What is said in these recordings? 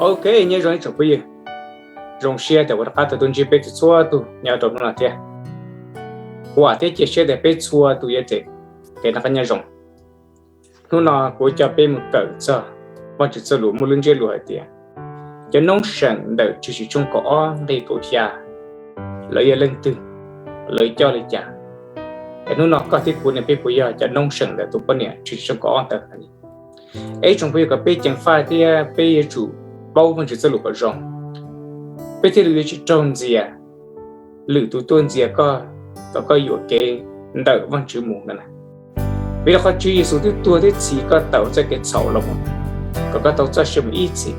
Ok, nyob zoo ib tsoom phooj ywg, zoo siab tias kuv rov qab tau tuaj ntsib peb txhua txhua tus nyob rau hnub no thiab. Kuv vam thiab cia siab tias peb txhua tus yuav tsum noj qab nyob zoo. Hnub no kuv coj peb mus kawm txog Vajtswv txoj lus muaj lub ntsiab lus hais tias cov noob seem ntawm Tshwm Sim tshooj kaum ob nqe kaum xya lawv yog leej twg, lawv coj li cas. Es hnub no koj thiab kuv ne peb puas yog cov noob seem ntawm tus poj niam Tshwm Sim tshooj kaum ob ntawd? Es tsoom phooj ywg, kom peb ceev faj thiab peb yuav tsum paub Vajtswv txoj lus kom zoo, peb thiaj li yuav tsis raug ntxias lwm tus tuaj ntxias koj kom koj yuam kev ntawm Vajtswv mus no na. Vim rau qhov Tswv Yexus twb tuag thiab txhiv koj tawm hauv txoj kev txhaum los mus, kom koj tau txoj sia mus ib txhis.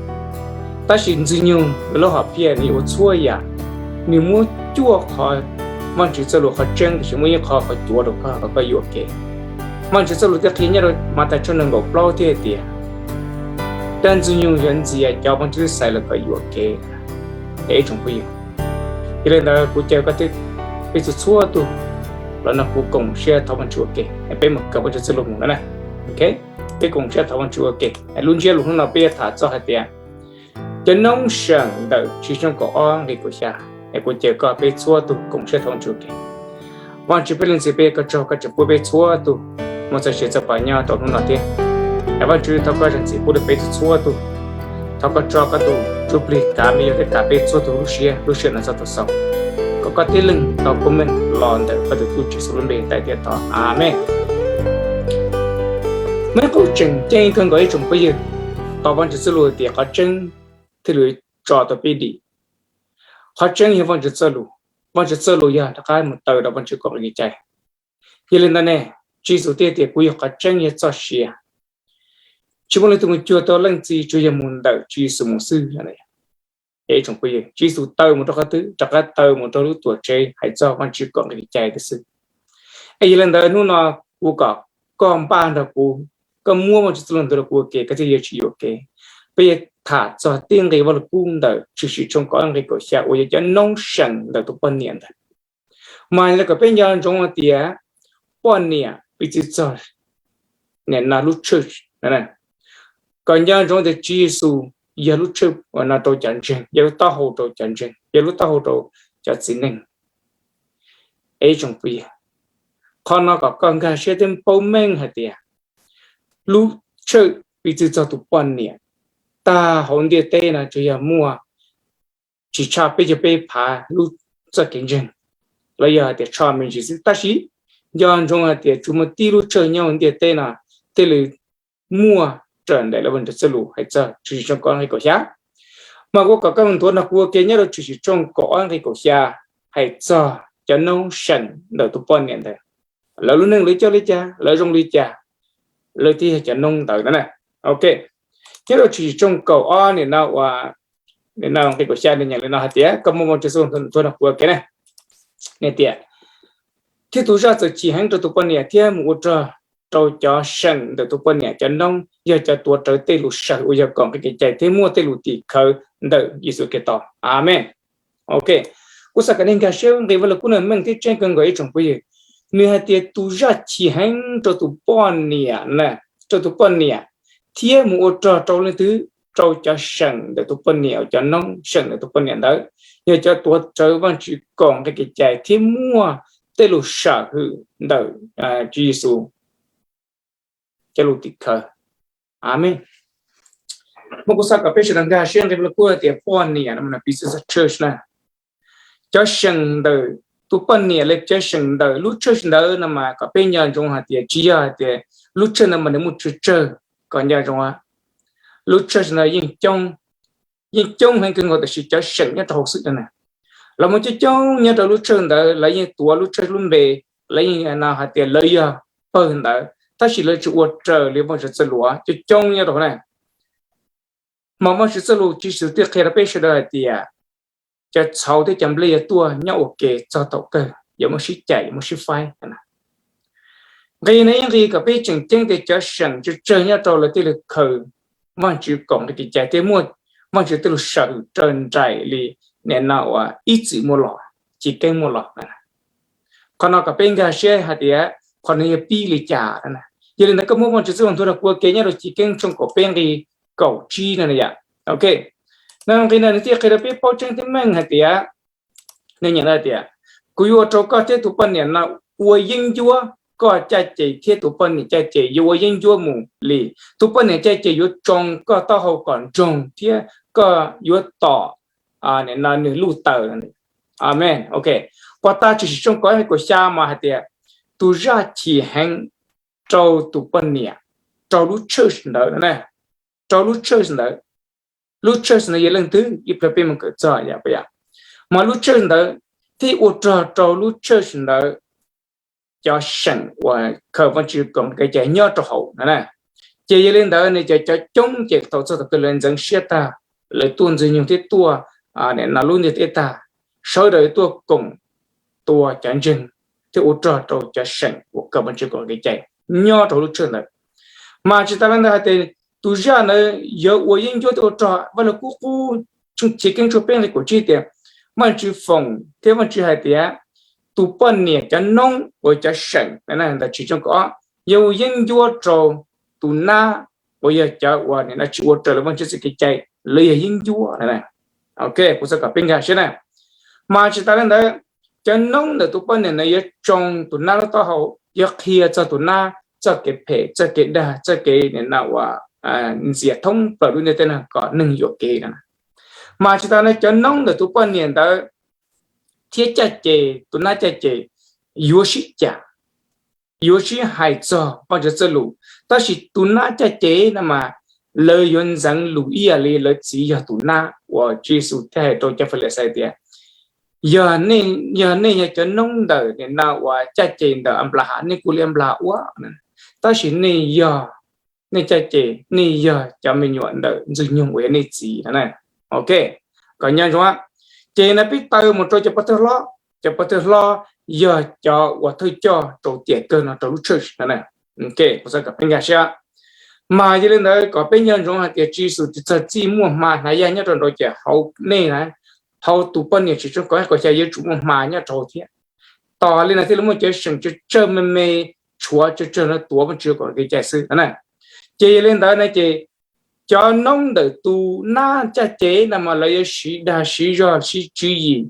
Tab sis Ntxwg Nyoog lub hom phiaj nws yuav ua txhua yam, nws muab cuaj qhov Vajtswv txoj lus qhov tseeb, tiam sis muaj ib qho qhov cuav rau koj kom koj yuam kev. Vajtswv txoj lus thiaj qhia nyob rau Mathais tshooj nees nkaum plaub thiab hais tias, dab Ntxwg Nyoog yog ntxias cov Vajtswv twb xaiv los kom yuam kev. Es ib tsoom phooj ywg, yog li ntawd kuv caw koj thiab peb txhua txhua tus los nrog kuv koom siab thov Vajtswv ua ke, peb mus kawm Vajtswv txoj lus mus no na. Peb koom siab thov Vajtswv ua ke. Lub ntsiab lus hnub no peb yuav tham txog hais tias cov noob seem ntawm Tshwm Sim tshooj kaum ob nqe kaum xya. Es kuv caw koj peb txhua tus koom siab thov Vajtswv ua ke. Vajtswv peb leej txiv, peb ua koj tsaug koj tseem pub peb txhua tus muaj txoj sia txoj pa nyob rau hnub no thiab. Es Vajtswv, thov koj zam txim pub rau peb txhua txhua tus. Thov koj tso koj tus ntsuj plig kav me nyuam thiab kav peb txhua tus lub siab, lub sij hawm no txog thaum xaus, kom koj tib leeg tau koob meej los ntawm koj tus tub Tswv Yexus lub npe, thov Amees. Muaj ib qho tseem ceeb kawg nkaus ib tsoom phooj ywg, tau Vajtswv txoj lus tias qhov tseeb thiaj li tso tau peb dim. Qhov tseeb yog Vajtswv txoj lus, Vajtswv txoj lus yog rov qab mus taw rau Vajtswv kaum nqe kev cai. Yog li ntawd ne, Tswv Yexus thiaj tias kuv yog qhov tseeb, yog txoj sia. Tsis muaj leej twg mus cuag tau Leej Txiv tsuas yog mus ntawm Tswv Yexus mus xwb. Tswv Yexus taw mus rau qhov twg? Rov qab taw mus rau lub tuam tsev hais txog Vajtswv kaum nqe kev cai xwb. Es yog li ntawd hnub no kuv kom koj npaj nrog kuv, koj muab Vajtswv txoj lus nthuav rau kuv ua ke, koj thiaj yuav tsis yuam kev. Peb yuav tham txog tib nqe Vajluskub ntawm Tshwm Sim tshooj kaum ob nqe kaum xya uas yog cov noob seem ntawm tus poj niam ntawd. Mas yog li kom peb nco ntsoov hais tias poj niam piv txwv txog nim no lub tshawj, kom nco ntsoov tias Tswv Yexus yog lub tshawj no rau cov ntseeg, yog lub taub hau rau cov ntseeg, yog lub taub hau rau cov txiv neej. Es tsoom phooj ywg, qhov no kom koj nkag siab thiab paub meej hais tias lub tshawj piv txwv txog tus poj niam. Tag hauv ntiaj teb no tsuas yog muaj tsis tshaj peb caug peb phav lub txoj kev ntseeg, los yog hais tias tshaj me ntsis xwb. Tab sis nco ntsoov hais tias tsuas muaj tib lub tshawj nyob hauv ntiaj teb no thiaj li muaj raws ntawm lawv Vajtswv txoj lus hais txog Tshwm Sim tshooj kaum ob nqe kaum xya. Mas kuv kom koj mus nthuav nrog kuv ua ke nyob rau Tshwm Sim tshooj kaum ob nqe kaum xya, hais txog cov noob seem ntawm tus poj niam ntawd, lawv lub neej lawv coj li cas, lawv zoo li cas, lawv thiaj yog cov noob ntawd na. Ok, nyob rau Tshwm Sim tshooj kaum ob nim no uas, nim no nqe kaum xya nws nyeem li no hais tias, koj muaj Vajtswv txoj lus nthuav nrog kuv ua ke na. Nws tias, thiab tus zaj txawm chim heev rau tus poj niam thiab mus ua rog rau cov seem ntawm tus poj niam. Cov noob yog cov tuav rawv tej lus sawm uas yog kaum nqe kev cai thiab muaj tej lus tim khawv ntawm Yexus Khetos. Amees. Ok, kuv xav kom nej nkag siab nqe Vajluskub no meej thiab tseeb kawg nkaus ib tsoom phooj ywg. Nws hais tias tus zaj chim heev rau tus poj niam na, rau tus poj niam thiab mus ua rog rau leej twg? Rau cov seem ntawm tus poj niam, cov noob seem ntawm tus poj niam ntawd, yog cov tuav rawv Vajtswv kaum nqe kev cai thiab muaj tej lus sam hwm ntawm Tswv Yexus cov lus tim khawv. Amees. Mas kuv xav kom peb sawv daws nkag siab nqe Vajluskub tias poj niam no piv txwv txog church na. Cov seem ntawm tus poj niam los cov seem ntawm lub church ntawd no mas kom peb nco ntsoov hais tias tsis yog hais tias lub church ntawd mas nws muaj tsawg tsawg. Kom nco ntsoov, lub church ntawd yeej coob, yeej coob heev kawg nkaus, tiam sis cov seem nyob rau hauv xwb no na. Lawv muaj coob coob nyob rau lub church ntawd, lawv yeej tuav lub church lub npe, lawv yeej no hais tias lawv yog pawg ntawd, tab sis lawv tsis ua raws li Vajtswv txoj lus coob coob nyob rau hauv na. Mas Vajtswv txoj lus Tswv Yexus twb qhia rau peb sawv daws hais tias cov txhauv thiab cov nplej yuav tuaj nyob ua ke txog thaum kawg, yuav muaj sib cais, yuav muaj sib faib. Nqe no ib nqe kom peb tseem ceeb tias cov seem tsawg tsawg nyob rau lawv thiaj li khaws Vajtswv kaum nqe kev cai thiab muaj Vajtswv tej lus sam hwm raws nraim li nim no uas ib txwm muaj los, chiv keeb muaj los. Qhov no kom peb nkag siab hais tias qhov no yog pib li cas. Yog li ntawd koj muab Vajtswv txoj lus nthuav rau kuv ua ke nyob rau chiv keeb tshooj kaum peb nqe kaum tsib no yom. Ok, Nqe no nws thiaj qhia rau peb paub tseeb thiab meej hais tias, nws nyeem tias, kuv yuav ua rau koj thiab tus poj niam no ua yeeb ncuab, koj caj ces thiab tus poj niam caj ces yuav ua yeeb ncuab mus li. Tus poj niam caj ces yuav tsoo koj taub hau kom ntsoog thiab koj yuav tom nws lub taw. Amees. Pov thawj Tshwm Sim tshooj kaum ib nqe kaum xya mas hais tias, tus zaj chim heev rau tus poj niam, rau lub church ntawd, rau lub church ntawd. Lub church ntawd yog leej twg? Ib pliag peb mus kawm txog, mas lub church ntawd thiaj ua rog rau lub church ntawd cov seem uas khaws Vajtswv kom kev cai nyob rau hauv no. Ces yog li ntawd nws cov, cov coob ces thaum txog thaum kawg lawv ntxeev siab tag, lawv tuaj ntxwg nyoog thiab tuaj lub ntiaj teb tag, sawv daws tuaj koom tua cov ntseeg thiab ua rog rau cov seem uas khaws Vajtswv kom kev cai nyob rau lub church ntawd. Mas tsis tas li ntawd hais tias tus zaj ntawd yuav ua yeeb ncuab thiab ua rog. Vaj Lug Kub qub tshooj Chivkeeb tshooj peb nqe kaum tsib tias, Vajtswv foom thiab Vajtswv hais tias tus poj niam cov noob uas cov seem ntawd, Tshwm Sim tshooj kaum ob, yuav ua yeeb ncuab rau tus nab uas yog cov uas tsis ua raws li Vajtswv txoj kev cai, lawv yog yeeb ncuab. Kuv xav kom peb nkag siab na. Mas tsis tas li ntawd, cov noob ntawm tus poj niam ntawd yuav tsoo tus nab lub taub hau, yuav qhia txog tus nab txoj kev phem, txoj kev dag, txoj kev nim no uas ntxias thoob plaws lub ntiaj teb no kom neeg yuam kev no. Mas tsis tas li, cov noob ntawm tus poj niam ntawd thiab caj ces, tus nab caj ces yuav sib cam, yuav sib hais txog Vajtswv txoj lus. Tab sis tus nab caj ces no mas lawv yuav ntxeev lus ib yam li lawv txiv yog tus nab, uas Tswv Yexus thiaj hais rau cov Falixais tias, yog nej yog cov noob ntawm nim no uas caj ces ntawm Anplahas, nej kuj li Anplahas ua, tab sis nej yog, nej caj ces nej yog cov me nyuam ntawm Ntxwg Nyoog uas yog nej txiv no. Ok, kom nco ntsoov. Ces no peb taw mus rau cov pov thawj hlob. Cov pov thawj hlob yog cov uas thawj coj rau tiam kawg no rau lub church no. Kuv xav kom peb nkag siab. Mas yog li ntawd kom peb nco ntsoov hais tias Tswv Yexus tsis txog txij muaj hma hnav yaj nyob rau nraud ces hauv nej na, hauv tus poj niam Tshwm Sim tshooj kaum ib nqe kaum xya yuav tsum muaj hma nyob rau hauv thiab. Tos li no thiaj li muaj cov seem tsawg tsawg me me, tshuav tsawg tsawg no tuav Vajtswv kom kev cai xwb na. Ces yog li ntawd na ces cov noob ntawm tus nab caj ces no mas lawv yuav siv dag siv zog siv tswv yim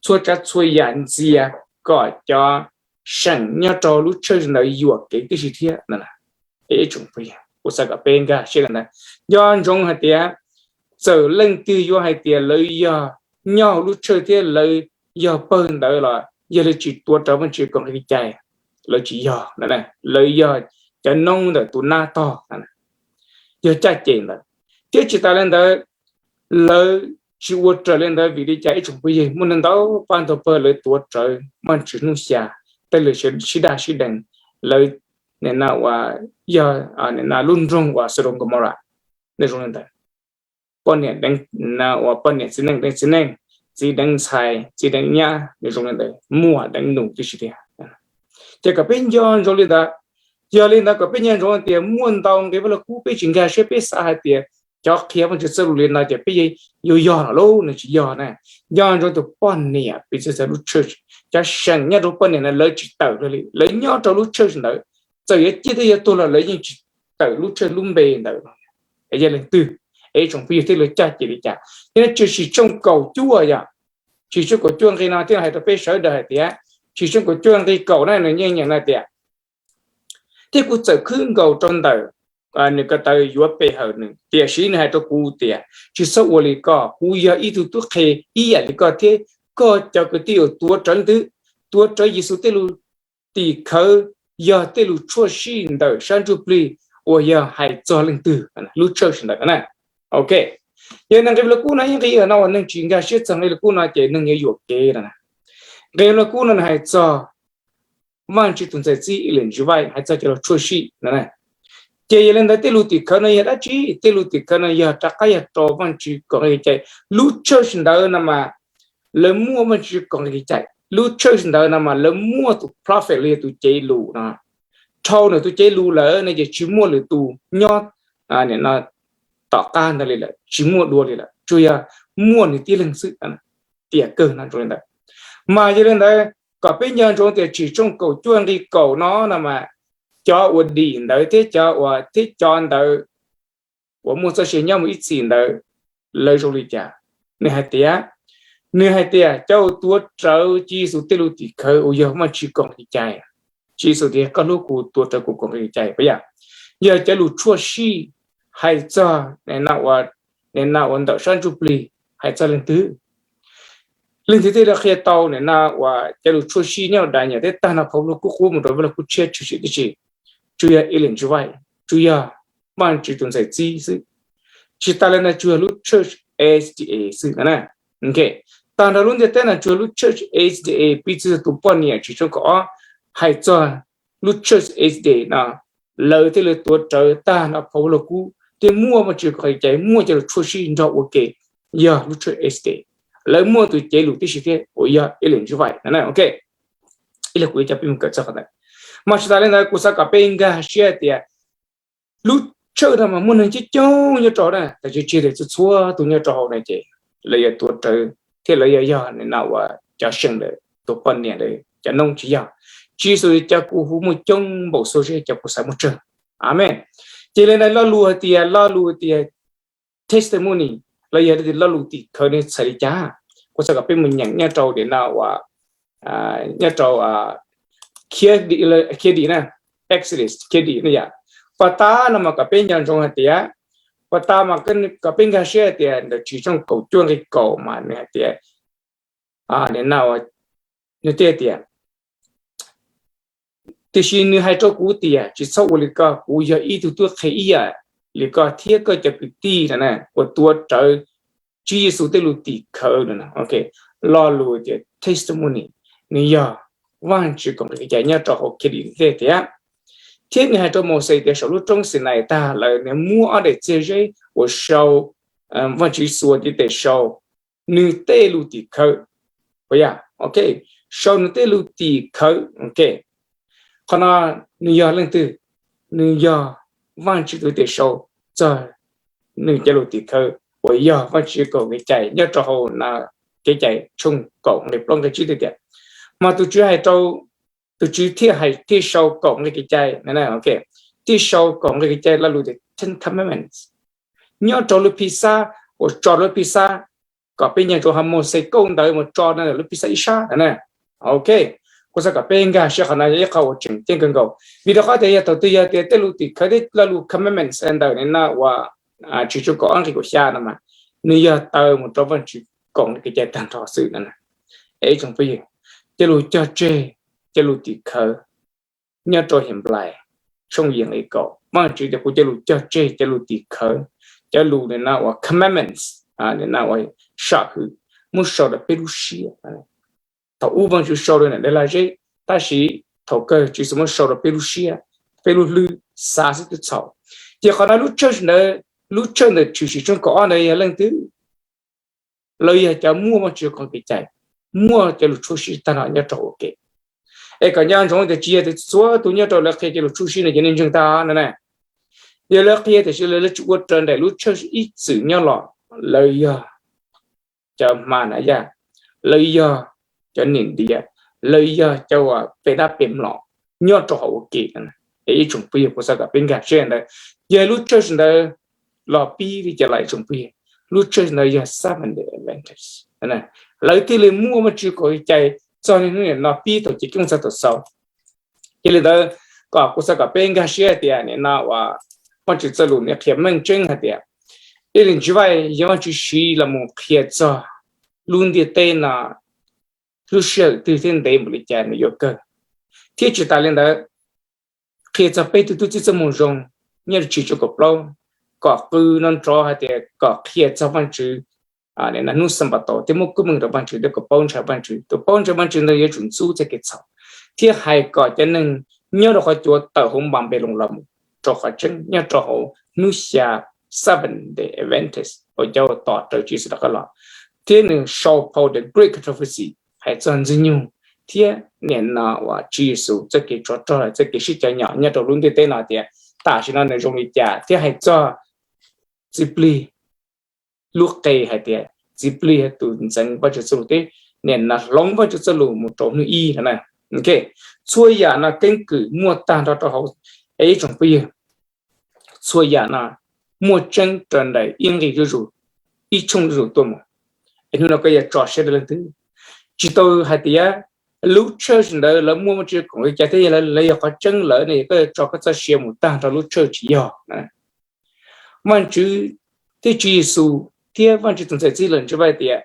txhua tsav txhua yam ntxias kom cov seem nyob rau lub church ntawd yuam kev tib si thiab. Kuv xav kom peb nkag siab li ntawd. Nco ntsoov hais tias txawm leej twg yuav hais tias lawv yog nyob hauv lub church thiab lawv yog pawg ntawd los yog lawv tsis tuav rawv Vajtswv kom kev cai, lawv tsis yog. Lawv yog cov noob ntawm tus nab tog, yog caj ces ntawd. Thiab tsis tas li ntawd, lawv tsis ua raws li ntawd vim li cas ib tsoom phooj ywg? Muaj neeg ntau pab ntau pawg lawv tuav rawv Vajtswv hnub xya, tej lawv sib daj sib deev, lawv nim no uas yog nim no lub nroog uas Sodom Gomorrah, nws zoo li ntawd. Poj niam deev, uas poj niam txiv neej deev txiv neej, txiv deev ntxhais, txiv deev nyab, nws zoo li ntawd, muaj deev nus tib si tiag. Ces kom peb nco ntsoov li ntawd. Yog li ntawd kom peb nco ntsoov hais tias muaj ntau nqe Vaj Lug Kub peb tsis nkag siab, peb xav hais tias cov qhia Vajtswv txoj lus li no ces peb yuav yog los lauj, nws tsis yog na. Nco ntsoov tus poj niam piv txwv txog lub church, cov seem nyob rau poj niam na lawv tsis tawm li, lawv nyob rau lub church ntawd, txawm yuav ciaj thiab yuav tuag los lawv yeej tsis tawm lub church lub npe ntawd. Yog leej twg? Es tsoom phooj ywg thiaj li caj ces li cas? Thiab Tshwm Sim tshooj kaum cuaj yom, Tshwm Sim tshooj kaum cuaj nqe no thiaj hais rau peb sawv daws hais tias, Tshwm Sim tshooj kaum cuaj nqe kaum na nws yeej nyeem no tias, thiab kuv txawm khwb nkaus rau ntawm nws ko taw yuav pe hawm nws, tiam sis nws hais rau kuv tias, tsis txhob ua li koj, kuv yog ib tug tub qhe ib yam li koj thiab koj cov kwv tij uas tuav rawv leej twg? Tuav rawv Yexus tej lus tim khawv, yog tej lus tshuaj sij ntawm sab ntsuj plig uas yog hais txog leej twg? Lub church ntawd na. Ok, yog nqe Vaj Lug Kub no ib nqe no uas neeg tsis nkag siab txog nqe Vaj Lug Kub no ces neeg yuav yuam kev no. Nqe Vaj Lug Kub no nws hais txog Vajtswv tus ntxhais txib Ellen G. White, hais txog cov lus tshuaj sij no. Ces yog li ntawd tej lus tim khawv no yog dab tsi? Tej lus tim khawv no yog rov qab yog rau Vajtswv kom kev cai. Lub church ntawd no mas lawv muaj Vajtswv kom kev cai. Lub church ntawd no mas lawv muaj tus prophet los yog tus cev lus no. Dhau nws tus cev lus lawm no ces tsis muaj lwm tus nyob tom qab ntawd li lawm, tsis muaj dua li lawm, tsuas yog muaj nws tib leeg xwb. Tiam kawg no zoo li ntawd. Mas yog li ntawd kom peb nco ntsoov tias Tshwm Sim tshooj kaum cuaj nqe kaum no no mas cov uas dim ntawd thiab cov uas, thiab cov ntawd uas muaj txoj sia nyob mus ib txhis ntawd, lawv zoo li cas? Nws hais tias, nws hais tias cov uas tuav rawv Tswv Yexus tej lus tim khawv uas yog Vajtswv kaum nqi cai. Tswv Yexus tias koj hlub kuv, tuav rawv kuv kaum nqi cai puas yog? Yog cov lus tshuaj sij hais txog nim no ua ntawm sab ntsuj plig hais txog leej twg? Leej twg thiaj li qhia tau nim no uas cov lus tshuaj sij nyob hauv Daniel thiab tag nrho phau Vajluskub qub mus rau Vajluskub tshiab tshwm sim tib si? Tsuas yog Ellen G. White, tsuas yog Vajtswv tus ntxhais txib xwb. Tsis tas li ntawd tsuas yog lub church S D A xwb no. Tag nrho lub ntiaj teb no tsuas yog lub church S D A piv txwv tus poj niam Tswv Tshooj kaum ob hais txog lub church S D A no, lawv thiaj li tuav rawv tag nrho phau Vajluskub thiab muaj Vajtswv kaum nqi cai, muaj cov lus tshuaj sij nrog ua ke, yog lub church S D A. Lawv muaj tus cev lus tib si thiab uas yog Ellen G. White no. Ib los kuv yuav coj peb mus kawm txog qhov ntawd. Mas tsis tas li ntawd kuv xav kom peb nkag siab hais tias lub church no mas muaj neeg coob coob nyob rau hauv na, tab sis tsis tias txhua txhua tus nyob rau hauv na ces lawv yuav tuav rawv thiab lawv yuav yog nim no uas cov seem lawm, tus poj niam lawm, cov noob tsis yog. Tswv Yexus tias cov kuv hu muaj coob npaum xuab zeb cov kuv xav muaj tsawg. Amees. Ces li ntawd lo lus hais tias, lo lus tias testimony los yog li tias lo lus tim khawv nws txhais li cas? Kuv xav kom peb mus nyeem nyob rau nim no uas, nyob rau Khiav Dim na, Exodus Khiav Dim na yom. Puag ta no mas kom peb nco ntsoov hais tias, puag ta mas kom peb nkag siab hais tias ntawm Tswv Tshooj kaum cuaj nqe kaum mas nws hais tias, nim no nws thiaj tias, tiam sis nws hais rau kuv tias tsis txhob ua li ko, kuv yog ib tug tub qhe ib yam li koj thiab koj cov kwv tij no uas tuav rawv Tswv Yexus tej lus tim khawv no. Lo lus tias testimony nws yog Vajtswv kaum nqi cai nyob rau hauv Khiav Dim thiab tias, thiab nws hais rau Mauxes tias saum lub roob Xinais tag lawm nws muab ob daim txiag zeb uas sau Vajtswv xuas ntiv tes sau nws tej lus tim khawv. Puas yog? Sau nws tej lus tim khawv. Qhov no nws yog leej twg? Nws yog Vajtswv tus tes sau txog nws cov lus tim khawv uas yog Vajtswv kaum nqi cai nyob rau hauv Kev cai tshooj kaum nqe plaub nqe tsib tias, mas tus Tswv hais rau, tus Tswv thiaj hais thiaj sau kaum nqe kev cai, thiaj sau kaum nqe kev cai lo lus tias Ten Commandments nyob rau lub phij xab uas tso rau lub phij xab, kom peb nyeem rau hauv Mauxes kauj ntawv mus tso rau lub phij xab ib sab na. Ok, kuv xav kom peb nkag siab qhov no yog ib qho uas tseem ceeb kawg nkaus, vim rau qhov tias yog thaum twg yog tias tej lus tim khawv thiab lo lus commandments ntawm nim no uas Tswv Tshooj kaum ob nqe kaum xya no mas nws yog taw mus rau Vajtswv kaum nqe kev cai tag nrho xwb na. Es ib tsoom phooj ywg, cov lus cog tseg, cov lus tim khawv nyob rau Henplais tshooj yim nqe kaum, Vajtswv tias kuv cov lus cog tseg, cov lus tim khawv, cov lus nim no uas commandments, nim no uas sam hwm, muab sau rau peb lub siab. Thaum ub Vajtswv sau rau ntawm daim lag zeb, tab sis thaum kawg Tswv Yexus muab sau rau peb lub siab, peb lub hlwb xav xwb twb txhaum. Ces qhov no lub church ntawd, lub church ntawm Tshwm Sim tshooj kaum ob ntawd yog leej twg? Lawv yog cov muaj Vajtswv kaum nqe kev cai, muaj cov lus tshuaj sij tag nrho nyob rau hauv ua ke. Es kom nco ntsoov tias tsis yog tias txhua tus nyob rau lawv qhia cov lus tshuaj sij no ces nej ntseeg tag no na. Yog lawv qhia tiam sis lawv tsis ua raws nraim lub church ib txwm nyob los, lawv yog cov hma na yaj, lawv yog cov niam ntiav, lawv yog cov uas pe dab pe mlom nyob rau hauv ua ke. Es ib tsoom phooj ywg, kuv xav kom peb nkag siab ntawd, yog lub church ntawd los pib li cas los ib tsoom phooj ywg, lub church ntawd yog Seventh Day Adventist, lawv thiaj li muaj Vajtswv kaum nqe kev cai txog niaj hnub nim no pib thaum chiv keeb txog thaum xaus. Yog li ntawd, kom kuv xav kom peb nkag siab hais tias nim no uas Vajtswv txoj lus nws qhia meej tseeb hais tias Ellen G. White yog Vajtswv siv los mus qhia txog lub ntiaj teb no lub sij hawm twg thiab ntev npaum li cas nws yuav kawg. Thiab tsis tas li ntawd, qhia txog peb tus tub txib txoj moo zoo nyob rau Tshwm Sim tshooj kaum plaub, kom qw nrov nrov hais tias kom qhia txog Vajtswv hnub Xanpataus thiab muab koob meej rau Vajtswv thiab kom paub ntshai Vajtswv. Tus paub ntshai Vajtswv ntawd yuav tsum ntxub txoj kev txhaum thiab hais kom cov neeg nyob rau qhov cuav tawm hauv Npanpiloos los mus rau qhov tseeb nyob rau hauv hnub xya Seventh Day Adventist uas cov uas tos rawv Tswv Yexus rov qab los. Thiab nws sau phau The Great Controversy hais txog Ntxwg Nyoog thiab nim no uas Tswv Yexus txoj kev tsov rog, txoj kev sib cov nyom nyob rau lub ntiaj teb no tias tam sim no nws zoo li cas thiab hais txog Txiv Plig lub qe hais tias Txiv Plig yog tus ntxeev Vajtswv txoj lus thiab nim no hloov Vajtswv txoj lus mus rau hnub ib no na. Txhua yam no keeb kwm muaj tag nrho rau hauv, es ib tsoom phooj ywg, txhua yam no muaj tseeb raws nraim ib nqi zuj zus, ib tshooj zuj zus tuaj mus. Es hnub no koj yuav tso siab rau leej twg? Tsis tau hais tias lub church ntawd lawv muaj Vajtswv koom kev cai thiab lawv yog qhov tseeb lawm no koj yuav tso koj txoj sia mus tag nrho lub church, tsis yog. Vajtswv thiab Tswv Yexus thiab Vajtswv tus ntxhais txib lawm ntshe vaj tias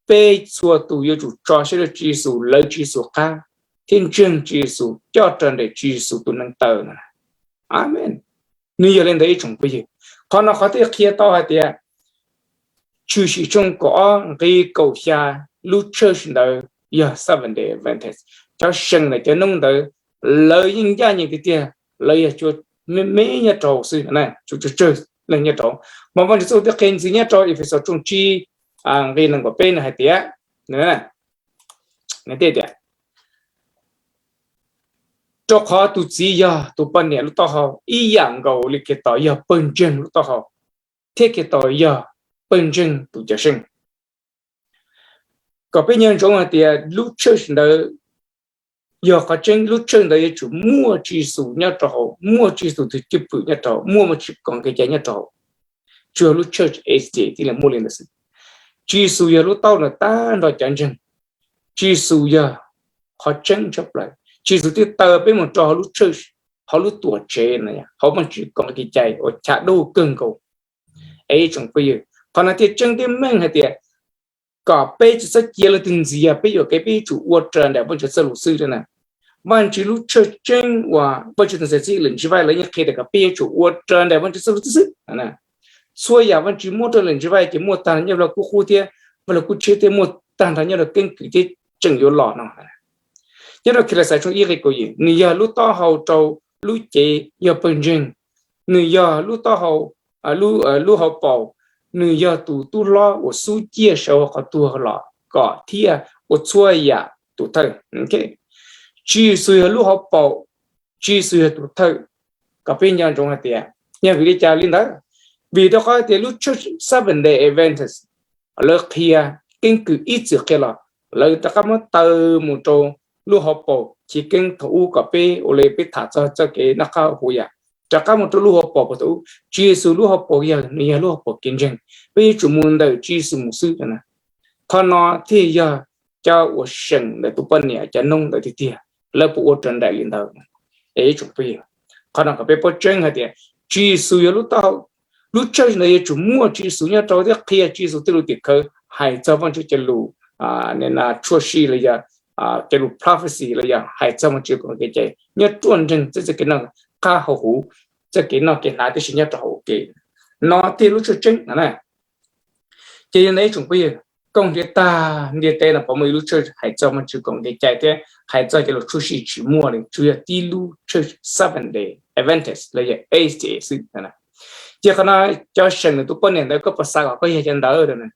peb txhua tus yuav tsum tso siab rau Tswv Yexus, lawv Tswv Yexus qab thiab ntseeg Tswv Yexus, coj raws nraim Tswv Yexus tus neev taw no. Amees. Nws yog li ntawd ib tsoom phooj ywg. Qhov no qhov thiaj qhia tau hais tias Tshwm Sim tshooj kaum ob nqe kaum xya, lub church ntawd yog Seventh Day Adventist. Cov seem ntawm cov noob ntawd lawv yeej ncaj ncees tiag tiag, lawv yog cua me me nyob rau hauv xwb, tsawg tsawg leej nyob rau. Mas Vajtswv txoj lus thiaj qhia ntxiv nyob rau Efexus tshooj tsib nqe nees nkaum peb no hais tias, nws tias, rau qhov tus txiv yog tus poj niam lub taub hau ib yam nkaus li Khetos yog pawg ntseeg lub taub hau, thiab Khetos yog pawg ntseeg tus cawm seej. Kom peb nco ntsoov hais tias lub church ntawd yog qhov tseeb, lub church ntawd yuav tsum muaj Tswv Yexus nyob rau hauv, muaj Tswv Yexus tus cwj pwm nyob rau hauv, muaj Vajtswv koom kev cai nyob rau hauv. Tsuas lub church S D A thiaj li muaj li ntawd xwb. Tswv Yexus yog lub taub ntawm tag nrho cov ntseeg. Tswv Yexus yog qhov tseeb tshaj plaws. Tswv Yexus thiaj taw peb mus rau hauv lub church, hauv lub tuam tsev, hauv Vajtswv koom kev cai uas chav dub kawg nkaus. Es ib tsoom phooj ywg, qhov no thiaj tseeb thiab meej hais tias kom peb tsis txhob cia leej twg ntxias peb yuam kev, peb yuav tsum ua raws nraim Vajtswv txoj lus xwb na. Vajtswv lub church tseeb uas Vajtswv tus ntxhais txib lawm ntshe vaj lawv yeej qhia tias kom peb yuav tsum ua raws nraim Vajtswv txoj lus xwb xwb. Txhua yam Vajtswv muab rau lawm ntshe vaj ces muaj tag nrho nyob rau Vaj Lug Kub Qub thiab Vaj Lug Kub Tsheb thiab muaj tag nrho nyob rau keeb kwm thiab tseem yuav los no. Nyob rau Khilexias tshooj ib nqe kaum yim, nws yog lub taub hau rau lub cev yog pawg ntseeg, nws yog lub taub hau, lub hauv paus, nws yog tus tub hlob uas xub ciaj sawv hauv qhov tuag los kom thiaj ua txhua yam tus thawj. Tswv Yexus yog lub hauv paus, Tswv Yexus yog tus thawj. Kom peb nco ntsoov hais tias yog vim li cas li ntawd? Vim rau qhov tias lub church Seventh Day Adventist lawv qhia keeb kwm ib txwm qhia los, lawv rov qab muab taw mus rau lub hauv paus chiv keeb thaum ub kom peb ua li peb tham txog txoj kev noj qab haus huv yam. Rov qab mus rau lub hauv paus puag thaum ub, Tswv Yexus lub hauv paus yog nws yog lub hauv paus kev ntseeg, peb yuav tsum mus ntawm Tswv Yexus mus xwb na. Qhov no thiaj yog cov uas seem ntawm tus poj niam cov noob ntawd tiag tiag, lawv puas ua raws nraim li ntawd? Es ib tsoom phooj ywg, qhov no kom peb paub tseeb hais tias Tswv Yexus yog lub taub hau, lub church ntawd yuav tsum muaj Tswv Yexus nyob rau thiab qhia Tswv Yexus tej lus tim khawv, hais txog Vajtswv cov lus, tshuaj sij los yog cov lus prophecy los yog hais txog Vajtswv koom kev cai nyob ruaj nreeg txoj kev noj qab haus huv, txoj kev noj kev hnav tib si nyob rau hauv ua ke. No thiaj lub church tseeb na. Ces yog ntawd ib tsoom phooj ywg, koom ntiaj tag ntiaj teb no puas muaj ib lub church hais txog Vajtswv koom kev cai thiab hais txog cov lus tshuaj sij? Tsis muaj li, tsuas yog tib lub church Seventh Day Adventist los yog S D A xwb. Ces qhov no, cov seem ntawm tus poj niam ntawd koj puas xav kom koj yog cov ntawd?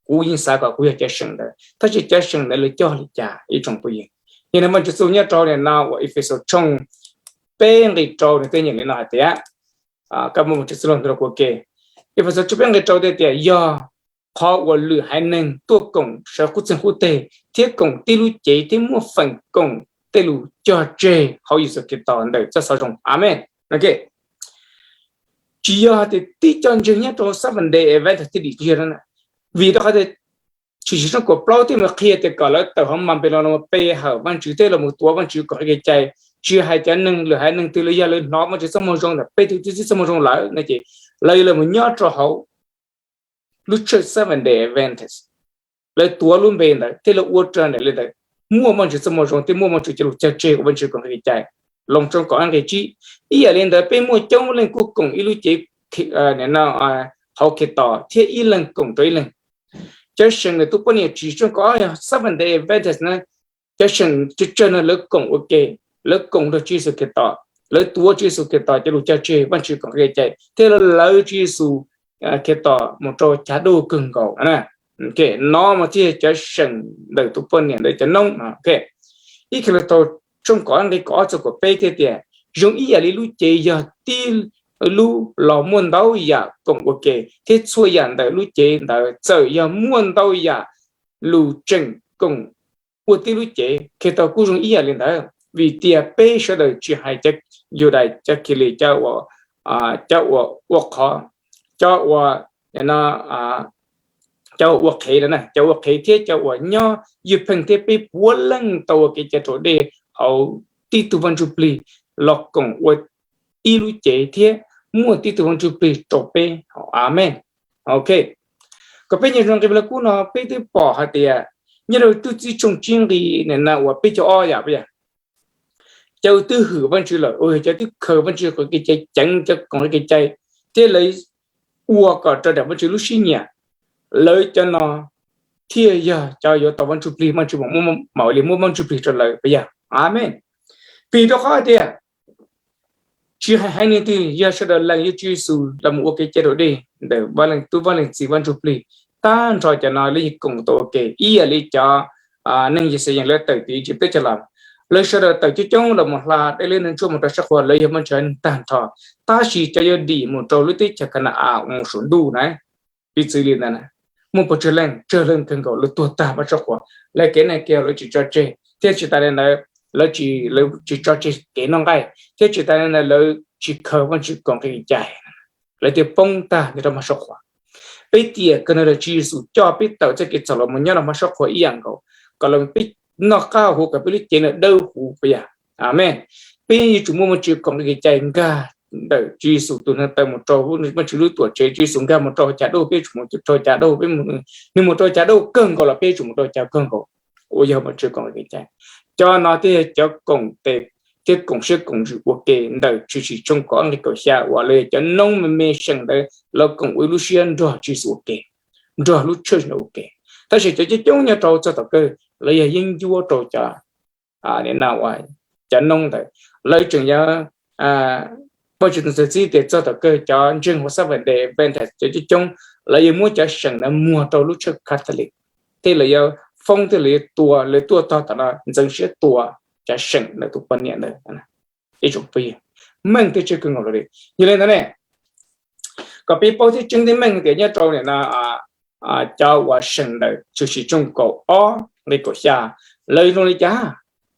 Kuv yeej xav kom kuv yog cov seem ntawd, tab sis cov seem ntawd lawv coj li cas ib tsoom phooj ywg? Yog li Vajtswv txoj lus nyob rau nim no uas Efexus tshooj peb nqe rau nws thiaj nyeem li no hais tias, koj muaj Vajtswv txoj lus nrog kuv ua ke. Efexus tshooj peb nqe rau thiaj tias, yog qhov uas lwm haiv neeg tuaj koom sawv qub txeeg qub teg thiab koom tib lub cev thiab muaj feem koom tej lus cog tseg hauv Yexus Khetos ntawm txoj xov zoo. Amees. Tsis yog hais tias tib co ntseeg nyob rau Seventh Day Adventist thiaj dim tiag, vim rau qhov tias Tshwm Sim tshooj kaum plaub thiaj mus qhia tias kom lawv tawm hauv Npanpilos los pe hawm Vajtswv thiab los tuav Vajtswv koom kev cai. Tsis hais cov neeg lwm haiv neeg twg los yog lawv hnov Vajtswv txoj moo zoo ntawm Petus txib txoj moo zoo lawm no ces lawv yuav los mus nyob rau hauv lub church Seventh Day Adventist, lawv tuav lub npe ntawd thiab lawv ua raws nraim li ntawd, muaj Vajtswv txoj moo zoo thiab muaj Vajtswv cov lus cog tseg uas Vajtswv koom kev cai. Loos tshooj kaum ob nqe tsib. Ib yam li ntawd peb muaj coob leej kuj koom ib lub cev hauv Khetos thiab ib leeg koom rau ib leeg. Cov seem ntawm tus poj niam Tshwm Sim tshooj kaum ob yog Seventh Day Adventist na, cov seem tsawg tsawg no lawv koom ua ke, lawv koom nrog Tswv Yexus Khetos, lawv tuav Tswv Yexus Khetos cov lus cog tseg Vajtswv koom kev cai thiab lawv lawv Tswv Yexus Khetos mus rau chav dub kawg nkaus. No mas thiaj cov seem ntawm tus poj niam ntawd cov noob. Ib Khiletos tshooj kaum ob nqe kaum ob txog kaum peb thiaj tias, zoo ib yam li lub cev yog tib lub los muaj ntau yam koom ua ke, thiab txhua yam ntawm lub cev ntawd txawm yog muaj ntau yam lus tseem koom ua tib lub cev, Khetos kuj zoo ib yam li ntawd, vim tias peb sawv daws tsis hais cov Yudais, cov Khilis, cov uas ua qhov, cov uas, no, cov ua qhev na, cov ua qhev thiab cov uas nyob ywj pheej thiab peb puav leej tau ua kev cai raus dej hauv tib tug Vaj Ntsuj Plig los koom ua ib lub cev thiab muaj tib tug Vaj Ntsuj Plig rau peb. Amees. Ok, kom peb nyeem zoo nqe Vaj Lug Kub no peb twb pom hais tias nyob rau tub txib tshooj tsib nqe na uas peb caug ob yam, cov uas twb hwm Vaj Ntsuj lawm, uas yog cov twb khaws Vaj Ntsuj qhov kev cai, ceev cov koom kev cai, thiab lawv ua kom raws nraim Vaj Ntsuj lub siab nyiam, lawv cov no thiaj yog cov yuav tau Vaj Ntsuj Plig, Vaj Ntsuj mam ua li muab Vaj Ntsuj Plig rau lawv puas yog? Amees. Vim rau qhov hais tias tsis hais haiv neeg twg, yog sawv daws lees Yexus los mus ua kev cai raus dej ntawm Vaj Leej Tub, Vaj Leej Txiv, Vaj Ntsuj Plig, tag nrho cov no lawv yeej koom tau ua ke ib yam li cov neeg Yixalayees lawv tawm tim Iziv teb chaws los. Lawv sawv daws tawm coob coob los mus hla dej liab nroog ntsuab mus rau sab qhua, lawv yog Vaj Ntsuj haiv neeg tag nrho, tab sis cov yuav dim mus rau lub teb chaws Ka na-as mus saum ntuj na, piv txwv li ntawd na, muaj pes tsawg leej, tsawg leej kawg nkaus lawv tuag tag rau sab qhua. Lawv kev neej kev yaug lawv tsis tso tseg, thiab tsis tas li ntawd, lawv tsis, lawv tsis tso tseg kev noj nqaij, thiab tsis tas li ntawd lawv tsis khaws Vaj Ntsuj koom kev cai, lawv thiaj poob tag nrho rau hauv sab qhua. Peb tiam kawg no Tswv Yexus coj peb tawm txoj kev txhaum los mus nyob rau hauv sab qhua ib yam nkaus, kom los peb noj qab huv, kom peb lub cev no dawb huv puas yog? Amees. Peb yuav tsum muaj Vaj Ntsuj koom kev cai nkag ntawm Tswv Yexus tus neeg taw mus rau Vaj Ntsuj lub tuam tsev, Tswv Yexus nkag mus rau hauv Cav Dawb, peb yuav tsum mus rau Cav Dawb, peb, nws mus rau Cav Dawb kawg nkaus los peb yuav tsum mus rau Cav Dawb kawg nkaus, uas yog Vaj Ntsuj koom kev cai. Cov no thiaj yog cov koom tes thiab koom siab koom ntsws ua ke ntawm Tshwm Sim tshooj kaum ob nqe kaum xya uas lawv yog cov noob me me seem ntawd los koom ua ib lub siab nrog Tswv Yexus ua ke, nrog lub tshawj sim ua ke. Tab sis cov coob coob nyob rau txog tom kawg lawv yog yeeb ncuab rau cov, cov noob ntawd. Lawv tseem yog, Vajtswv tus txawv txib tias txog tom kawg cov ntseeg hauv Seventh Day Adventist cov coob coob, lawv yuav muab cov seem ntawd muag rau lub tshawj Catholic, thiab lawv yuav foob thiab lawv yuav tua, lawv tuaj tog tom no ntxeev siab tua cov seem ntawd tus poj niam ntawd. Ib tsoom phooj ywg, meej thiab tsawg kawg nkaus li. Yog li ntawd ne, kom peb paub thiab tseeb thiab meej tias nyob rau nim no cov uas seem ntawm Tshwm Sim tshooj kaum ob nqe kaum xya, lawv zoo li cas?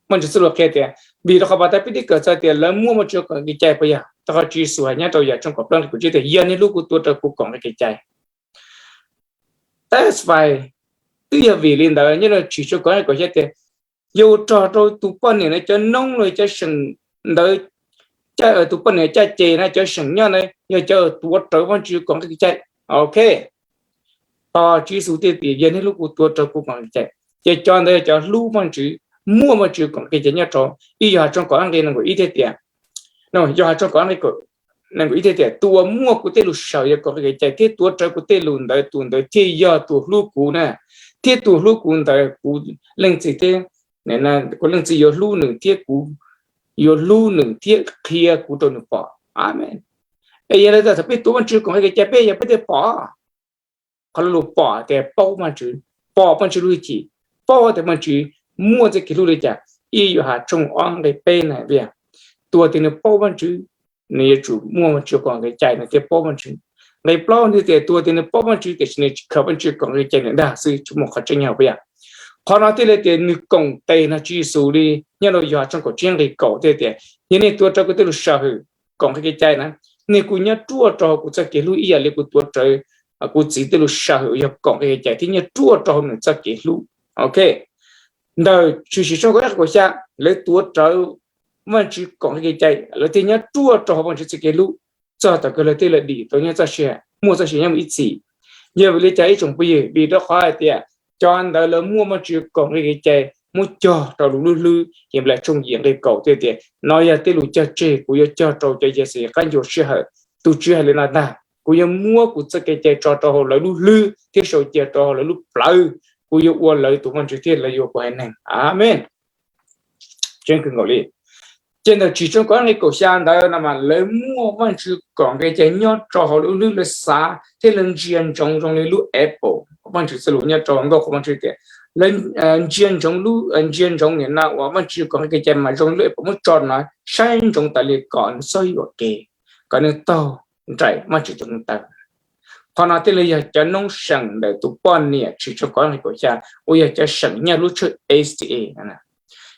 Vaj Ntsuj txoj lus qhia tias, vim rau qhov pas tas peb twb kawm txog tias lawv muaj Vaj Ntsuj koom kev cai puas yog? Rau qhov Tswv Yexus hais nyob rau Yauhas tshooj kaum plaub nqe kaum tsib tias, yog nej hlub kuv tuav rawv kuv koom kev cai. That's why, twb yog vim li ntawd nyob rau Tshwm Sim tshooj kaum ob nqe kaum xya tias, yuav ua rog rau tus poj niam na cov noob los cov seem ntawd, tus poj niam caj ces na cov seem nyob na yog cov tuav rawv Vaj Ntsuj koom kev cai. Ok, tos Tswv Yexus thiaj tias yog nej hlub kuv tuav rawv kuv koom kev cai. Ces cov ntawd yog cov hlub Vaj Ntsuj, muaj Vaj Ntsuj koom kev cai nyob rau. Ib Yauhas tshooj kaum ob nqe nees nkaum ib thiaj tias, Yauhas tshooj kaum ob nqe nees nkaum ib thiaj tias, tus uas muaj kuv tej lus sawm yog koom kev cai thiab tuav rawv kuv tej lus ntawd, tus ntawd thiaj yog tus hlub kuv na, thiab tus hlub kuv ntawd kuv Leej Txiv thiab, kuv Leej Txiv yuav hlub nws thiab kuv yuav hlub nws thiab qhia kuv rau nws pom. Amees. Es yog li ntawd thaum peb tuav Vaj Ntsuj koom kev cai peb yog peb thiaj pom. Qhov lus pom tias paub Vaj Ntsuj, pom Vaj Ntsuj lub hwj chim, paub tias Vaj Ntsuj muaj txoj kev hlub li cas. Ib Yauhas tshooj ob nqe peb na tias, tus uas tias nws paub Vaj Ntsuj, nws yuav tsum muaj Vaj Ntsuj koom kev cai nws thiaj paub Vaj Ntsuj. Nqe plaub nws tias tus uas tias nws paub Vaj Ntsuj tiam sis nws tsis khaws Vaj Ntsuj koom kev cai nws dag xwb, tsis muaj qhov tseeb nyob hauv yam. Qhov no thiaj li tias nws koom tes nrog Tswv Yexus li nyob rau Yauhas tshooj kaum tsib nqe kaum thiaj tias, yog nej tuav rawv kuv tej lus sawm hwm koom kev cai na, nej kuj nyob ruaj rau hauv kuv txoj kev hlub ib yam li kuv tuav rawv kuv Txiv tej lus sawm hwm uas yog koom kev cai thiab nyob ruaj rau hauv nws txoj kev hlub. Ok, ntawm Tshwm Sim tshooj kaum ob nqe kaum xya, lawv tuav rawv Vaj Ntsuj koom kev cai lawv thiaj nyob ruaj rau hauv Vaj Ntsuj txoj kev hlub, txog tom kawg lawv thiaj li dim tau nyob txoj sia, muaj txoj sia nyob mus ib txhis. Yog vim li cas ib tsoom phooj ywg? Vim rau qhov hais tias cov ntawd lawv muaj Vaj Ntsuj koom kev cai muab cog rau lawv lub hlwb. Henplais tshooj yim nqe kaum thiaj tias, no yog tej lus cog tseg kuv yuav cog rau cov Yixalayees qab ncua sij hawm. Tus Tswv hais li no ntag, kuv yuav muab kuv txoj kev cai tso rau hauv lawv lub hlwb thiab sau cia rau hauv lawv lub plawv. Kuv yuav ua lawv tus Vaj Ntsuj thiab lawv yuav ua kuv haiv neeg. Amees. Tseeb kawg nkaus li. Ces ntawm Tshwm Sim tshooj kaum ob nqe kaum xya ntawd no mas lawv muaj Vaj Ntsuj koom kev cai nyob rau hauv lawv lub hlwb, lawv xav thiab lawv ntsia ntsoov zoo li lub apple, Vaj Ntsuj txoj lus nyob rau Nkauj Qhuas Vaj Ntsuj tias, lawv ntsia ntsoov lub, ntsia ntsoov nim no uas Vaj Ntsuj koom kev cai mas zoo li lub apple muab tso no, saib ntsoov tas li kom nws txhob yuam kev, kom nws taug nraim Vaj Ntsuj tus neeg taw. Qhov no thiaj li yog cov noob seem ntawm tus poj niam Tshwm Sim tshooj kaum ob nqe kaum xya uas yog cov seem nyob lub tshawj S D A.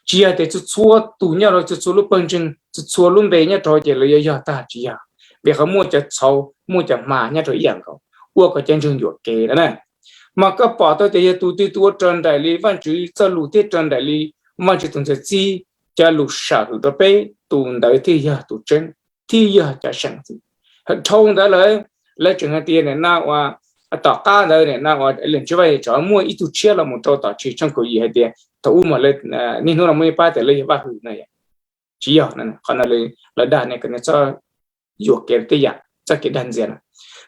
Tsis yog tias txhua txhua tus nyob rau txhua txhua lub pawg ntseeg, txhua txhua lub npe nyob rau ces lawv yuav yog tag, tsis yog. Vim qhov muaj cov txhauv, muaj cov hma nyob rau ib yam nkaus, ua kom cov ntseeg yuam kev na. Mas koj pom tau tias yog tus twg tus ua raws nraim li Vajtswv txoj lus thiab raws nraim li Vajtswv tus ntxhais txib cov lus sam hwm rau peb, tus ntawd thiaj yog tus tseeb, thiaj yog cov seem xwb. Dhau ntawd lawm, lawv tseem hais tias nim no uas tom qab ntawd nim no uas Ellen G. White tseem muaj ib tug tshiab los mus rau tom Tshwm tshooj kaum yim hais tias thaum ub mas niaj hnub no muaj ib pab tias lawv yog vaj hwm no. Tsis yog, qhov no lawv dag ne kom nws txhob yuam kev tej yam txoj kev dag ntxias no.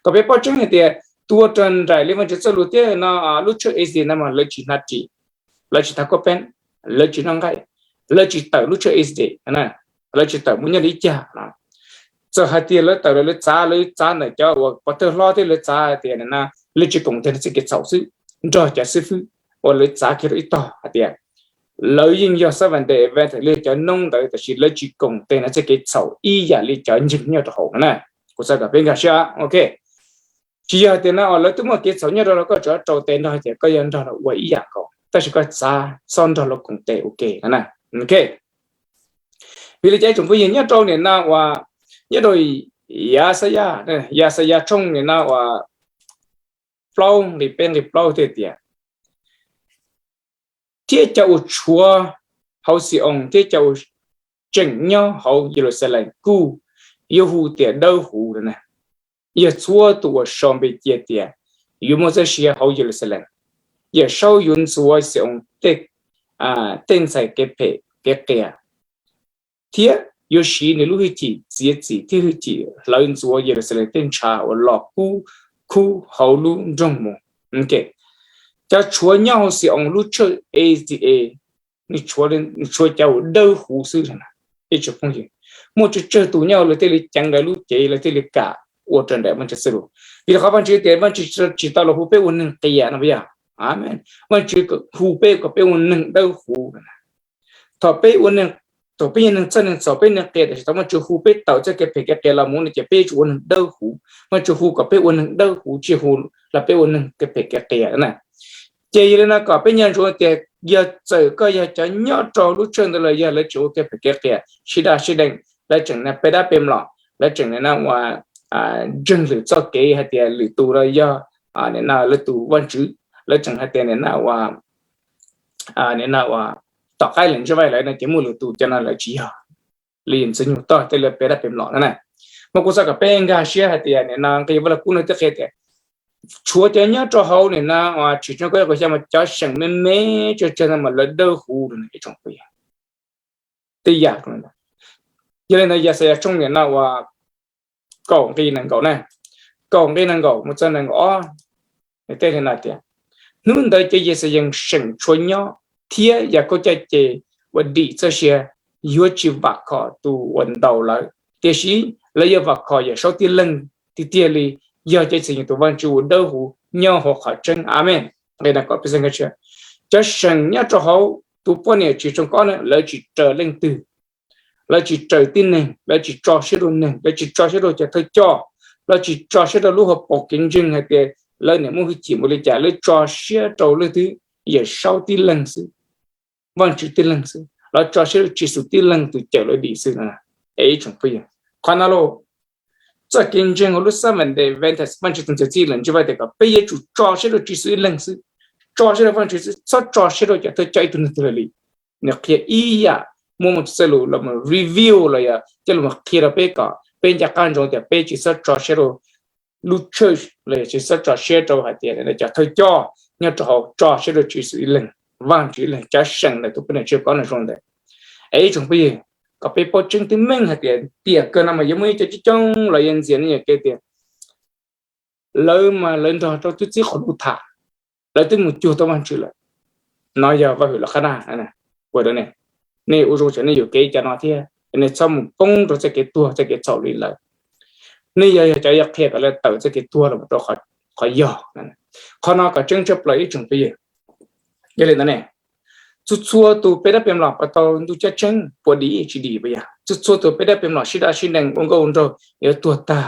Kom peb paub tseeb hais tias tus ua raws nraim li Vajtswv txoj lus thiab no lub tshawj A C no mas lawv tsis hnav ris, lawv tsis thab kuj peeb, lawv tsis noj nqaij, lawv tsis tawm lub tshawj A C, lawv tsis tawm mus nyob li ib cag. Txawm hais tias lawv tawm los lawv txav, lawv txav ntawm cov uas pov thawj hlob thiab lawv txav tias nim no lawv tsis koom tes nrog txoj kev txhaum xwb, nrog cov xib fwb uas lawv txav kiag rau ib tog hais tias lawv yeej yog Seventh Day Adventist li cov noob ntawd tab sis lawv tsis koom tes nrog txoj kev txhaum ib yam li cov ntseeg nyob rau hauv no na. Kuv xav kom peb nkag siab, ok. Tsis yog tias no uas lawv twb muaj kev txhaum nyob rau los koj tseem rau tes nrog tias koj yuav nrog los ua ib yam nkaus, tab sis koj txav txhob nrog los koom tes ua ke no na. Ok. Vim li cas ib tsoom phooj ywg, nyob rau nim no uas nyob rau Yaxayas, Yaxayas tshooj nim no uas plaub nqe peb nqe plaub thiaj tias, thiab cov uas tshuav hauv Xi-oos thiab cov uas tseem nyob hauv Yeluxalees kuj yuav hu tias dawb huv na. Yog txhua tus uas sau npe cia tias yuav muaj txoj sia hauv Yeluxalees. Yawm saub yuav ntxuav Xi-oos tej ntxhais kev phem kev qias, thiab yuav siv nws lub hwj chim txiav txim thiab hwj chim hlawv ntxuav Yeluxalees tej ntshav uas los kub khub hauv lub nroog mus. Cov tshuav nyob hauv Xi-oos lub tshawj A C A, nws tshuav cov uas dawb huv xwb. Muaj tsawg tsawg tus nyob lawv thiaj li ceev lawv lub cev, lawv thiaj li kam ua raws nraim Vajtswv txoj lus. Vim rau qhov Vajtswv tias Vajtswv tsis tau los hu peb ua neeg qias no yog. Amen. Vajtswv hu peb kom peb ua neeg dawb huv. Thaum peb ua neeg, thaum peb yog neeg txawj neeg txhaum, peb neeg qias, tab sis thaum Vajtswv hu peb tawm txoj kev phem kev qias los mus no ces peb yuav tsum ua neeg dawb huv. Vajtswv hu kom peb ua neeg dawb huv, tsis hu los peb ua neeg kev phem kev qias na. Ces yog li no kom peb nco ntsoov tias yog txawm koj yog cov nyob rau lub tshawj ntawd los yog lawv tseem ua kev phem kev qias, sib daj sib deev, lawv tseem pe dab pe mlom, lawv tseem ua ntseeg lwm txoj kev hais tias lwm tus no yog lwm tus vaj ntxwv, lawv tseem hais tias nim no ua, nim no ua tom qab Ellen G. White lawm no ces muaj lwm tus, cov no lawv tsis yog li ntxwg nyoog tog tej lawv pe dab pe mlom no na. Mas kuv xav kom peb nkag siab hais tias nim no nqe Vaj Lug Kub no twb qhia tias tshuav cov nyob rau hauv nim no Tshwm tshooj kaum ib kaum xya mas cov seem me me tsawg tsawg no mas lawv dawb huv. Tej yam, yog li ntawd Yaxayas tshooj nim no uas kaum nqe nees nkaum na, kaum nqe nees nkaum mus txog nees nkaum ob, nws tej li no tias, hnub ntawd cov Yixalayees seem tshuav nyob, thiab Yakaub caj ces uas dim txoj sia yuav tsis vam khom tus uas ntaus lawv, tiam sis lawv yuav vam khom Yawm Saub tib leeg tiag tiag li, yog cov ntxhais tus Vajtswv uas dawb huv nyob hauv qhov tseeb. Amees. Nqe nees nkaum peb xees nkag siab, cov seem nyob rau hauv tus poj niam Tshwm tshooj kaum ob na lawv tsis raws leej twg, lawv tsis raws tib neeg, lawv tsis tso siab rau neeg, lawv tsis tso siab rau cov thawj coj, lawv tsis tso siab rau lub hauv paus kev ntseeg hais tias lawv niam muaj hwj chim npaum li cas, lawv tso siab rau leej twg? Yawm Saub tib leeg xwb, Vajtswv tib leeg xwb, lawv tso siab rau Tswv Yexus tib leeg tus cawm lawv dim xwb. Es ib tsoom phooj ywg, qhov no los txoj kev ntseeg hauv lub Seventh Day Adventist, Vajtswv tus ntxhais txib lawm ntshe vaj tias kom peb yuav tsum tso siab rau Tswv Yexus ib leeg xwb, tso siab rau Vajtswv xwb, txhob tso siab rau cov thawj coj ib tug neeg twg li. Nws qhia ib yam, muab mus txoj lus los mus reveal los yog coj los qhia rau peb kom peb nco qab ntsoov tias peb tsis txhob tso siab rau lub church los yog tsis txhob tso siab rau hais tias cov thawj coj nyob rau hauv, tso siab rau Tswv Yexus ib leeg, Vajtswv ib leeg, cov seem ntawm tus poj niam Tshwm tshooj kaum ob no zoo ntawd. Es ib tsoom phooj ywg, kom peb paub tseeb tib meej hais tias tiam kawg no mas yuav muaj ib co coob coob los yuav ntxias nej yuam kev tias lawv mas lawv nrog rau tub txib qhov lus tham, lawv twb mus cuag tau Vajtswv lawm. No yog vaj hwm lawv qhab daj, ua rau nej, nej ua zoo tsam nej yuam kev cov no thiab, nej txhob mus poob rau txoj kev tuag txoj kev txhaum li lawv. Nej yog, yog cov yuav qhia kom lawv tawm txoj kev tuag los rau qhov yog. Qhov no kom tseeb tshaj plaws ib tsoom phooj ywg. Yog li ntawd ne, txhua txhua tus pe dab pe mlom puas tau ntuj ceeb tsheej, puas dim tsis dim puas yog? Txhua txhua tus pe dab pe mlom sib daj sib deev ua nkauj ua nraug yuav tuag tag,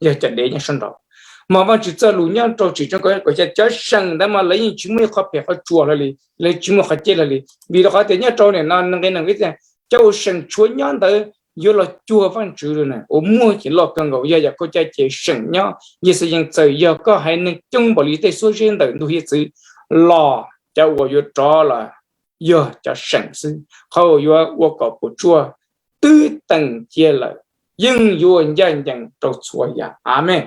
yog cov dev nyob sab nraud. Mas Vajtswv txoj lus nyob rau Tshwm tshooj kaum ib kaum xya, cov seem ntawd mas lawv yeej tsis muaj ib qho phem qhov tsua hlo li, lawv tsis muaj qhov ceb hlo li. Vim rau qhov tias nyob rau nim no nqe nees nkaum ib tias cov uas seem tshuav nyob ntawd yuav los cuag Vajtswv lawm na, uas muaj cim loj kawg nkaus yog Yakaub caj ces seem nyob. Yixayees txawm yog koj haiv neeg coob npaum li tej xuab zeb ntawm ntug hiav txwv los cov uas yuav rov los yog cov seem xwb. Qhov uas yuav ua kom puas tsuaj twb teem cia lawm, yeej yuav ncaj ncees rau txhua yam. Amees.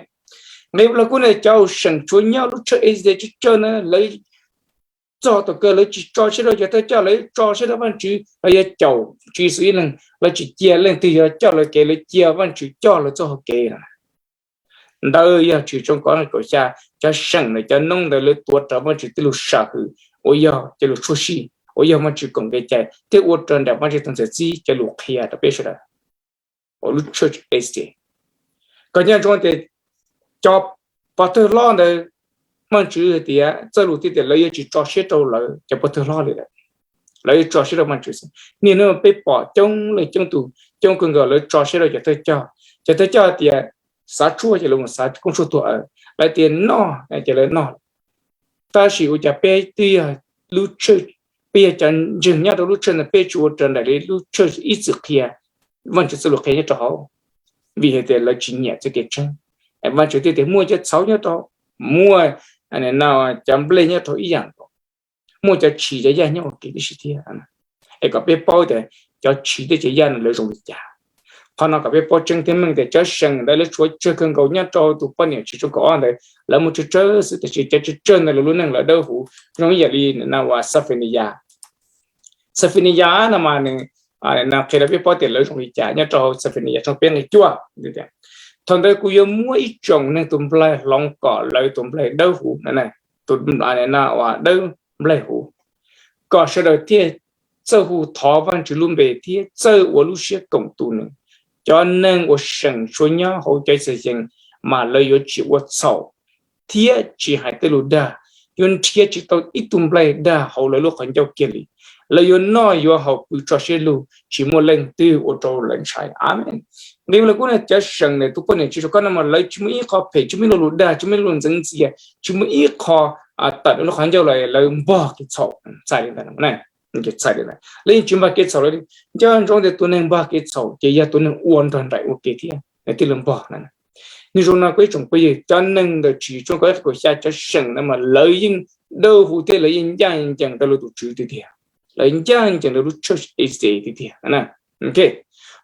Nqe plaub kuj ne, cov uas seem tshuav nyob lub tshawj Exodus tsawg tsawg na, lawv txog thaum kawg lawv tsis tso siab rau cov thawj coj, lawv tso siab rau Vajtswv, lawv yuav caum Tswv Yexus ib leeg, lawv tsis cia leej twg yuav coj lawv kev, lawv cia Vajtswv coj lawv txoj hau kev na. Ntawd yog Tswv Tshooj kaum ob nqe kaum xya, cov seem ntawm cov noob ntawd lawv tuav rawv Vajtswv tej lus sam hwm uas yog cov lus tshua si, uas yog Vajtswv koom kev cai thiab ua raws nraim Vajtswv tus txim txib cov lus qhia rau peb sawv daws. Uas lub tshawj Exodus, koj nco ntsoov tias cov pov thawj hlob ntawd, Vajtswv hais tias txoj lus tias lawv yuav tsis tso siab rau lawv cov pov thawj hlob li lawm, lawv yuav tso siab rau Vajtswv xwb. Niaj hnub peb pom coob leej coob tus, coob kawg nkaus lawv tso siab rau cov thawj coj. Cov thawj coj tias xav tshuaj ces lawv mus xav koob tshuaj tuag, lawv tias noj ces lawv noj. Tab sis ua cas peb twb yog lub tshawj, peb yog cov ntseeg nyob rau lub tshawj ntawd peb tsis ua raws nraim li lub tshawj ib txwm qhia, Vajtswv txoj lus qhia nyob rau hauv? Vim hais tias lawv tsis nyiam txoj kev tseeb. Vajtswv thiaj tias muaj cov txhauv nyob rau, muaj cov nplej nyob rau ib yam nkaus, muaj cov tshis cov yaj nyob ua ke tib si thiab. Es kom peb paub tias cov tshis thiab cov yaj no lawv zoo li cas. Qhov no kom peb paub tseeb thiab meej tias cov seem ntawd lawv tshuav tsawg kawg nkaus nyob rau tus poj niam Tswv Tshooj kaum ob ntawd, lawv muaj tsawg tsawg xwb, tab sis cov tsawg ntawd lawv lub neej lawv dawb huv, zoo ib yam li na uas Xafiniyas. Xafiniyas no mas nws qhia rau peb paub tias lawv zoo li cas nyob rau hauv Xafiniyas tshooj peb nqe cuaj. Thaum ntawd kuv yuav muab ib tsoom neeg tus nplaig hloov kom lawv tus nplaig dawb huv, tus dawb nplaig huv, kom sawv daws thiaj txawj hu thov Vajtswv lub npe thiab txawj ua lub siab koom tus nws. Cov neeg uas seem tshuav nyob hauv cov Yixalayees mas lawv yuav tsis ua txhaum thiab tsis hais tej lus dag, yuav nrhiav tsis tau ib tug nplaig dag hauv lawv lub qhov ncauj kiag li. Lawv yuav noj yuav haus pw tso siab lug, tsis muaj leej twg ua rau lawv ntshai. Amees. Nqe plaub kuj ne, cov seem ntawm tus poj niam Tswv Tshooj kaum ob no mas lawv tsis muaj ib qho phem, tsis muaj ib lo lus dag, tsis muaj ib lo ntxeev ntxias, tsis muaj ib qho tawm lub qhov ncauj los lawv npog kev txhaum. Txhais li ntawd, txhais li ntawd, lawv yeej tsis npog kev txhaum li. Nco ntsoov tias tus neeg npog kev txhaum ces yog tus neeg ua nrog nraim ua ke thiab nws thiaj li npog na. Nyob zoo no kuv ib tsoom phooj ywg, cov neeg ntawm Tswv Tshooj kaum ib nqe kaum xya, cov seem ntawd mas lawv yeej dawb huv thiab lawv yeej ncaj ncees rau lawv tus Tswv tiag tiag, lawv ncaj ncees rau lub tshawj Exodus tiag tiag.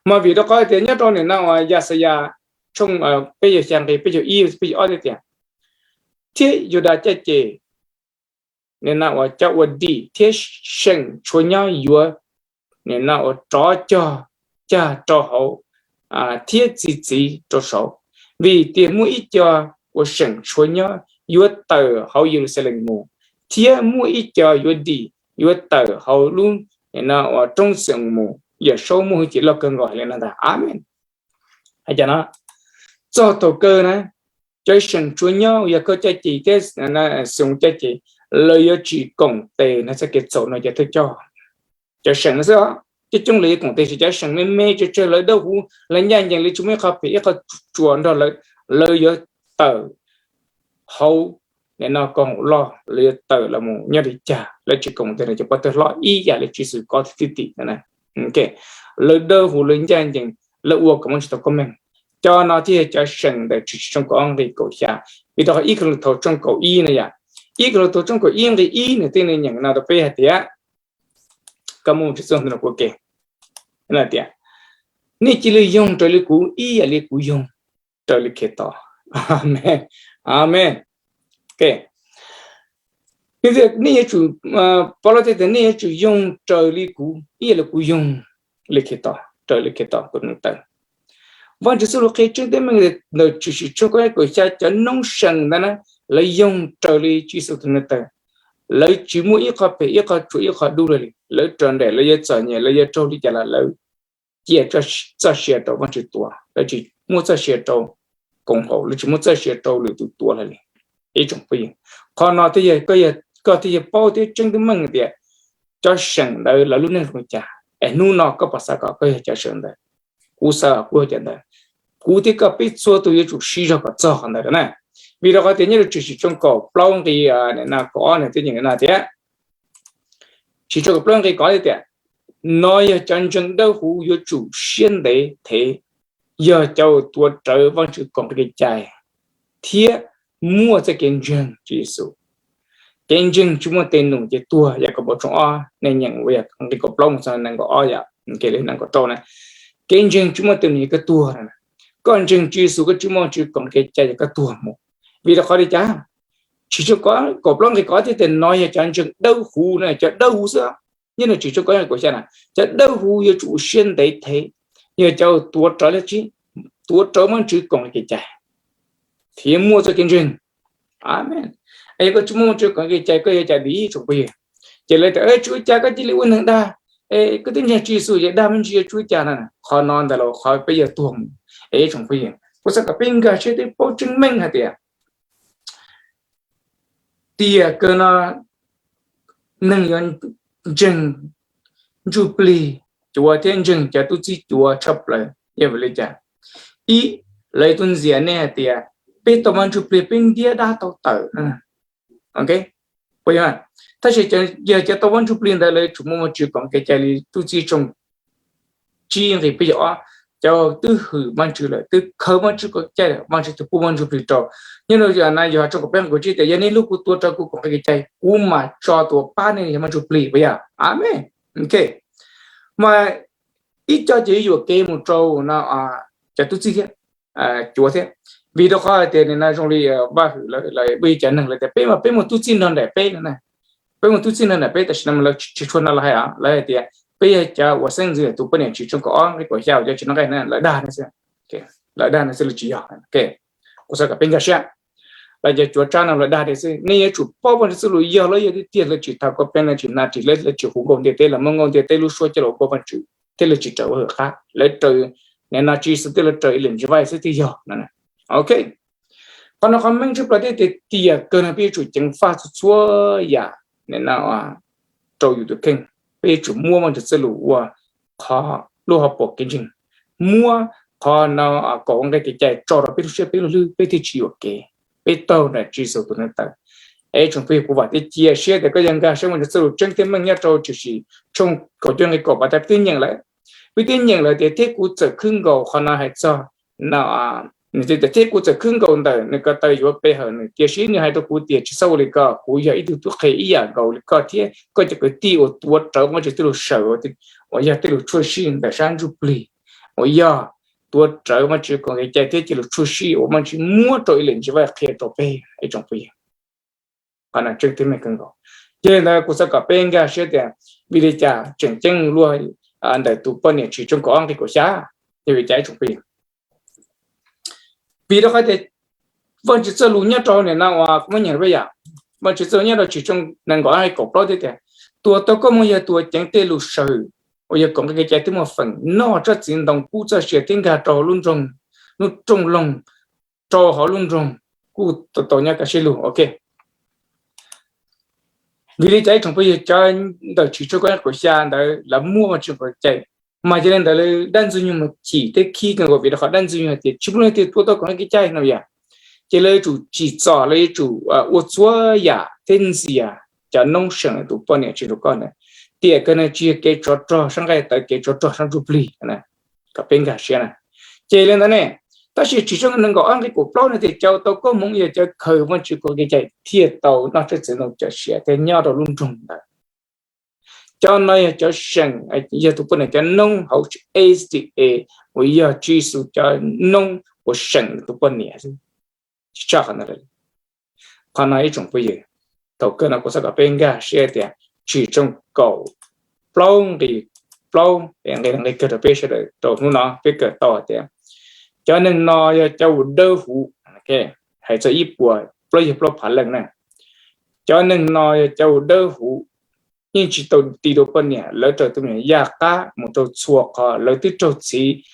Mas vim rau qhov tias nyob rau nim no uas Yaxayas tshooj peb caug xya nqe peb caug ib, peb caug ob tias, thiab Yudas caj ces nim no uas cov uas dim thiab seem tshuav nyob yuav nim no uas rov cog cag rau hauv thiab txi txiv rau saud, vim tias muaj ib co uas seem tshuav nyob yuav tawm hauv Yeluxalees mus, thiab muaj ib co yuav dim yuav tawm hauv lub nim no uas roob Xi-oos mus. Yawm Saub muaj hwj chim loj kawg nkaus hais li no ntag. Amees. Hais cas no, txog thaum kawg na, cov seem tshuav nyob uas yog Yakaub caj ces thiab Xi-oos caj ces, lawv yuav tsis koom tes nrog txoj kev txhaum no cov thawj coj. Cov seem no xwb os, coob coob lawv yuav koom tes, cov seem me me tsawg tsawg lawv dawb huv, lawv ncaj ncees, lawv tsis muaj ib qho phem ib qho tsuas nrog lawv, lawv yuav tawm hauv nim no koom haum loj, lawv yuav tawm los mus nyob li cas, lawv tsis koom tes nrog cov pov thawj hlob ib yam li Tswv Yexus kov thiab tim. Lawv dawb huv, lawv ncaj ncees, lawv ua kom muaj tsis tau koob meej. Cov no thiaj yog cov seem ntawm Tswv Yexus tshooj kaum ob nqe kaum xya. Vim rau qhov ib Kauleethaus tshooj kaum ib no yom, ib Kauleethaus tshooj kaum ib nqe ib nws thiaj li nyeem no rau peb hais tias, koj muaj Tswv Yexus ntawm no kuv ke tias, nej cia li yoog raws li kuv ib yam li kuv yoog raws li Khetos. Amees. Amees. Nej yuav tsum, Paulus thiaj tias nej yuav tsum yoog raws li kuv ib yam li kuv yoog li Khetos, raws li Khetos kuv nws taw. Vajtswv txoj lus qhia tseeb thiab meej ntawm Tswv Yexus tshooj kaum ib kaum xya, cov noob seem ntawd na, lawv yoog raws li Tswv Yexus tus nws taw. Lawv tsis muaj ib qho phem ib qho tsuas ib qho dub li, lawv raws nraim, lawv yuav txom nyem, lawv yuav raug li cas los lawv cia txoj sia rau Vajtswv tuav, lawv tsis muaj txoj sia rau koom haum, lawv tsis muaj txoj sia rau lwm tus tuav hlo li. Ib tsoom phooj ywg, qhov no thiaj yog, koj thiaj yog paub thiab tseeb thiab meej tias cov seem ntawd lawv lub neej zoo li cas, es hnub no koj puas xav kom koj yog cov seem ntawd? Kuv xav kom kuv yog cov ntawd. Kuv thiab koj peb txhua tus yuav tsum siv zog kom txog qhov ntawd na. Vim rau qhov tias nyob rau Tswv Yexus tshooj kaum plaub nqe kaum ob nws twb nyeem no tias, Tswv Yexus tshooj kaum plaub nqe kaum ob tias, no yog cov ntseeg dawb huv yuav tsum siab ntev thev, yog cov uas tuav rawv Vajtswv kaum nqe kev cai thiab muaj txoj kev ntseeg Tswv Yexus. Kev ntseeg tsis muaj tes num ces tuag, yog Kaum Paus tshooj ob, nej nyeem nqe kaum plaub mus txog nees nkaum ob yom, nees nkaum rau na. Kev ntseeg tsis muaj tes num ces koj tuag. Koj ntseeg Tswv Yexus, koj tsis muaj Vajtswv kaum nqe kev cai ces koj tuag mus. Vim rau qhov li cas? Tshwm tshooj kaum plaub nqe kaum ob thiab tias no yog cov ntseeg dawb huv na, cov dawb huv xwb. Nyob rau Tshwm tshooj kaum ib nqe kaum xya na, cov dawb huv yuav tsum siab ntev thev, yog cov tuav rawv dab tsi? Tuav rawv Vajtswv kaum nqe kev cai thiab muaj txoj kev ntseeg. Amees. Yog koj tsis muaj Vajtswv kaum nqe kev cai koj yuav ua cas dim tsoom phooj ywg? Ces lawv tias, Tswv, ua cas koj cia li ua neeg dag, koj twb ntseeg Tswv Yexus ces dag me ntsis, yuav tsum ua cas na? Qhov no ntawm los qhov peb yuav tuag mus, es tsoom phooj ywg, kuv xav kom peb nkag siab thiab paub tseeb meej hais tias tiam kawg no neeg yuav ntseeg ntsuj plig cuav thiab ntseeg cov tub txib cuav tshaj plaws. Yog vim li cas? Ib, lawv yuav tuaj ntxias nej hais tias peb tau Vaj Ntsuj Plig peb ntiab dab tau tawm. Tab sis yog cov tau Vaj Ntsuj Plig ntawd lawv yuav tsum muaj Vaj Tswv kaum nqe kev cai li tub txib tshooj tsib nqe peb caug ob, cov twb hwm Vaj Tswv lawm, twb khaws Vaj Tswv kaum nqe kev cai lawm, Vaj Tswv twb pub Vaj Ntsuj Plig rau. Nyob rau Yauhas tshooj kaum peb nqe kaum tsib tias, Yog nej hlub kuv, tuav rawv kuv kaum nqe kev cai, kuv mam tso tus uas pab nej yog Vaj Ntsuj Plig, puas yog? Amees. Mas ib co ces yuam kev mus rau no cov tub txib thiab cuav thiab. Vim rau qhov hais tias nim no zoo li Vaj Hwm lawv, lawv muaj ib co neeg lawv tias peb mas peb muaj tub txib nrog nraim peb no na, peb muaj tub txib nrog nraim peb, tam sim no lawv tsis tshua no lawv hais, lawv hais tias peb yog cov uas xeeb ntxwv tus poj niam Tshwm tshooj kaum ob nqe kaum xya uas cov tsis noj nqaij na, lawv dag nej xwb. Lawv dag nej xwb, lawv tsis yog. Kuv xav kom peb nkag siab, lawv cov cuav tsab no lawv dag nej xwb. Nej yuav tsum paub Vaj Tswv txoj lus, yog lawv yog tiag tiag lawv tsis thav koj peb, lawv tsis hnav ris, lawv tsis hu nkauj ntiaj teb, lawv muab nkauj ntiaj teb lub suab coj los ua Vaj Tswv thiab lawv tsis raws Vaj Hwm qab, lawv raws nim no Tswv Yexus thiab lawv raws Ellen G. White xwb thiaj yog no. Ok. Qhov no qhov meej tshaj plaws thiab tias tiam kawg no peb yuav tsum ceev faj txhua txhua yam nim no rau yus tus kheej. Peb yuav tsum muab Vaj Tswv txoj lus ua qhov lub hauv paus kev ntseeg, muab qhov no kaum nqe kev cai tso rau peb lub siab peb lub hlwb, peb thiaj tsis yuam kev, peb taug nraim Tswv Yexus tus neev taw. Es tsoom phooj ywg, kuv vam thiab cia siab tias koj yuav nkag siab Vaj Tswv txoj lus tseeb thiab meej nyob rau Tshwm sim tshooj kaum cuaj nqe kaum, peb twb nyeem lawm, peb twb nyeem lawm tias thiab kuv txawm khwb nkaus, qhov no hais txog no, nws tias thiab kuv txawm khwb nkaus ntawm nws ko taw yuav pe hawm nws, tiam sis nws hais rau kuv tias tsis txhob ua li ko, kuv yog ib tug tub qhe ib yam nkaus li koj thiab koj cov kwv tij uas tuav rawv Vaj Tswv tej lus sawm uas yog tej lus tshua sij ntawm sab ntsuj plig, uas yog tuav rawv Vaj Tswv kaum nqe kev cai thiab cov lus tshua sij uas Vaj Tswv muab rau Ellen G. White qhia rau peb, es tsoom phooj ywg. Qhov no tseeb thiab meej kawg nkaus. Yog li ntawd kuv xav kom peb nkag siab tias vim li cas tseem ceeb luag ntawm tus poj niam Tshwm tshooj kaum ob nqe kaum xya, yog vim li cas tsoom phooj ywg? Vim rau qhov tias Vaj Tswv txoj lus nyob rau nim no uas kuv muab nyeem rau peb yom, Vaj Tswv txoj lus nyob rau Tshwm tshooj nees nkaum ob nqe kaum plaub thiab tias, tus uas tau koob hmoov yog tus uas ceev tej lus sawm uas yog kaum nqe kev cai thiab muaj feem noj tsob txiv ntoo kub txoj sia thiab nkag rau hauv lub nroog, lub rooj loog, rau hauv lub nroog kuj tau nyob kaj siab lug. Ok. Vim li cas ib tsoom phooj ywg, cov ntawm Tshwm tshooj kaum ob nqe kaum xya ntawd lawv muaj Vaj Tswv kaum nqe kev cai, mas yog li ntawd lawv dab ntxwg nyoog mus chim thiab khib kawg nkaus, vim rau qhov dab ntxwg nyoog hais tias tsis muaj leej twg tuav tau kaum nqe kev cai no yom. Ces lawv yuav tsum txim txom, lawv yuav tsum ua txhua yam thiab ntxias cov noob seem tus poj niam Tshwm tshooj kaum ob ntawd. Tiam kawg no tsis yog kev tsov rog sab nqaij tawv, kev tsov rog sab ntsuj plig, kom peb nkag siab na. Ces li ntawd ne, tab sis Tshwm tshooj nees nkaum ob nqe kaum plaub no tias cov tau koob hmoov yog cov khaws Vaj Tswv kaum nqe kev cai thiaj tau noj tsob txiv ntoo kub txoj sia thiab nyob rau lub nroog ntawd. Cov no yog cov seem, yog tus poj niam cov noob hauv S D A, uas yog Tswv Yexus cov noob uas seem tus poj niam xwb, tsis tshaj qhov ntawd. Qhov no ib tsoom phooj ywg, thaum kawg no kuv xav kom peb nkag siab tias Tshwm tshooj kaum plaub nqe plaub, nqe, nqe kawg rau peb sawv daws rau hnub no peb kawm tau hais tias cov neeg no yog cov uas dawb huv, hais txog ib puas plaub caug plaub phav leej na. Cov neeg no yog cov uas dawb huv, yeej tsis tau ti rau poj niam, lawv raws tus me nyuam yaj qab mus rau txhua qhov, lawv twb raug txhiv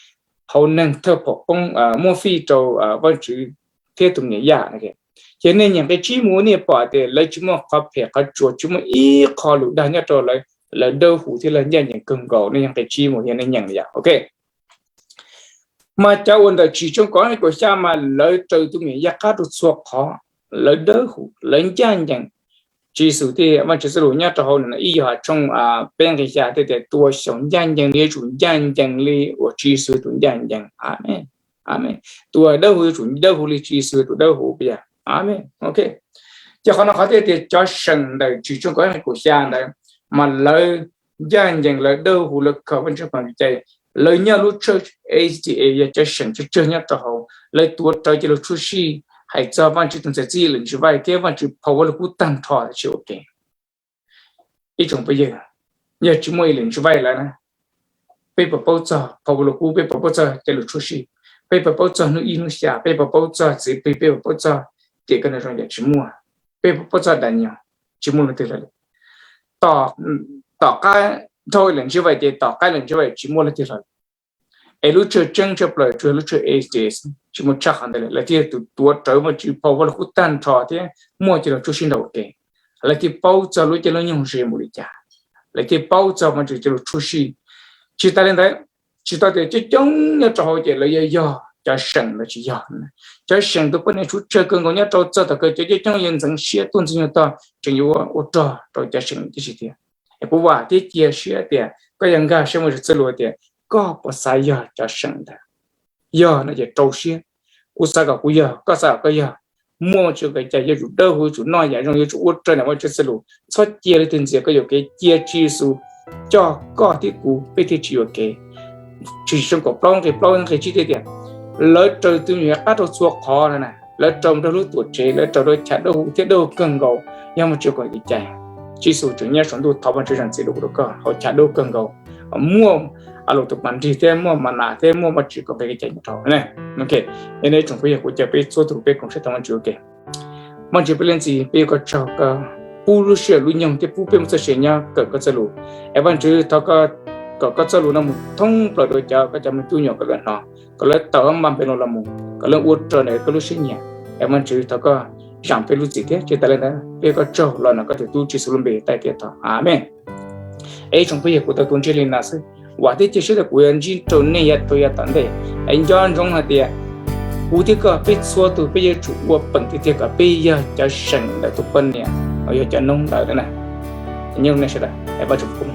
hauv neeg thawj phom qoob, muab fij rau Vaj Tswv thiab tus me nyuam yaj. Ces nej nyeem nqe tsib mus nej pom tias lawv tsis muaj qhov phem qhov tsuas, tsis muaj ib qho lus dag nyob rau lawv, lawv dawb huv thiab lawv ncaj ncees kawg nkaus. Nej nyeem nqe tsib mus yog nej nyeem yom. Ok. Mas cov uas ntawm Tshwm tshooj kaum ob nqe kaum xya mas lawv raws tus me nyuam yaj qab rau txhua qhov, lawv dawb huv, lawv ncaj ncees, Tswv Yexus thiab Vajtswv txoj lus nyob rau hauv ib Yauhas tshooj peb nqe xya thiaj tias tua xyaum ncaj ncees li yuav tsum ncaj ncees li uas Tswv Yexus tus ncaj ncees. Amees. Tua dawb huv yuav tsum dawb huv li Tswv Yexus tus dawb huv puas yog? Amees. Ok, ces qhov no qhov thiaj tias cov seem ntawm Tswv Yexus kaum ib nqe kaum xya ntawd mas lawv ncaj ncees, lawv dawb huv, lawv khaws Vajtswv phooj ywg cai, lawv nyob lub church A C A yog cov seem tsawg tsawg nyob rau hauv, lawv tuav rawv cov lus tshwm sim hais txog Vajtswv tus ntxhais txij lwm ntsiv vais thiab Vajtswv phau vaj lug kub tag nrho tsis ua ke. Ib tsoom phooj ywg, yog tsis muaj ib lwm ntsiv vais lawm na, peb puas paub txog phau vaj lug kub? Peb puas paub txog cov lus tshwm sim? Peb puas paub txog hnub ib hnub xya? Peb puas paub txog txiv plig? Peb puas paub txog tiam koj nco zoo yam tsis muaj? Peb puas paub txog Daniel? Tsis muaj leej twg lawm. Tom qab dhau ib lwm ntsiv vais ces tom qab lwm ntsiv vais tsis muaj leej twg lawm. Es lub tshawj tseeb tshaj plaws tsuas lub tshawj A C A, tsis muaj tshaj qhov ntawd lawm. Lawv thiaj tuav rawv Vajtswv phau vaj lug kub tag nrho thiab muaj cov lus tshwm sim ntau ua ke. Lawv thiaj paub txog lub caij lub nyoog ze mus li cas. Lawv thiaj paub txog Vajtswv cov lus tshwm sim. Tsis tas li ntawd, tsis tau tias coob coob nyob rau hauv ces lawv yog yog cov seem los tsis yog. Cov seem tus poj niam tshuav tsawg kawg nkaus nyob rau txog tom kawg cov coob coob yuav ntxeev siab tuaj ntxiv nyuag tog tseem yuav ua rog rau cov seem tib si thiab. Es kuv vam thiab cia siab tias koj yuav nkag siab mus saib txoj lus tias koj puas xav yog cov seem ntawd. Yog no ces rau siab. Kuv xav kom kuv yog, koj xav kom koj yog. Muaj Vajtswv kev cai yuav tsum dawb huv, yuav tsum noj yam zoo, yuav tsum ua raws li Vajtswv txoj lus. Txhob cia leej twg ntxias koj yuam kev, cia Tswv Yexus coj koj thiab kuv peb thiaj tsis yuam kev. Tswv Yexus kaum plaub nqe plaub nqe tsib thiaj tias lawv raws tus me nyuam qab rau txhua qhov no na, lawv raws mus rau lub tuam tsev, lawv raws rau chav dawb huv thiab dawb huv kawg nkaus. Yog Vajtswv kom kev cai, Tswv Yexus tseem nyob saum ntuj thov Vajtswv zam txim rau kuv rau koj hauv chav dawb huv kawg nkaus, muaj a los tus pas nrig thiab muaj ma nas thiab muaj Vajtswv kom kev cai nyob rau. Yog li ntawd ib tsoom phooj ywg, kuv caw peb txhua tus peb koom siab thov Vajtswv ua ke. Vajtswv, peb leej txiv, peb yuav koj tsaug koj pub lub sij hawm lub nyoog thiab pub peb muaj txoj sia nyob kawm koj txoj lus. Es Vajtswv thov koj kom koj txoj lus no mus thoob plaws rau cov koj cov me tub nyuam kom lawv hnov, kom lawv tawm npa npe los los mus, kom lawv ua raws nraim koj lub siab nyiam. Es Vajtswv thov koj zam peb lub txim thiab tsis tas li ntawd peb yuav koj tsaug los ntawm koj tus tub Tswv Yexus lub npe thaij tiav tod. Amees. Es ib tsoom phooj ywg, kuv tau tuav ntsej li no xwb, vam thiab cia siab tias kuv yuav ntsib rau nej yav rau yav tom ntej. Es nco ntsoov hais tias kuv thiab koj peb txhua tus peb yuav tsum ua peem tiag tiag kom peb yog cov seem ntawm tus poj niam uas yog cov noob ntawd na. Nyob nej sawv daws, Vajtswv foom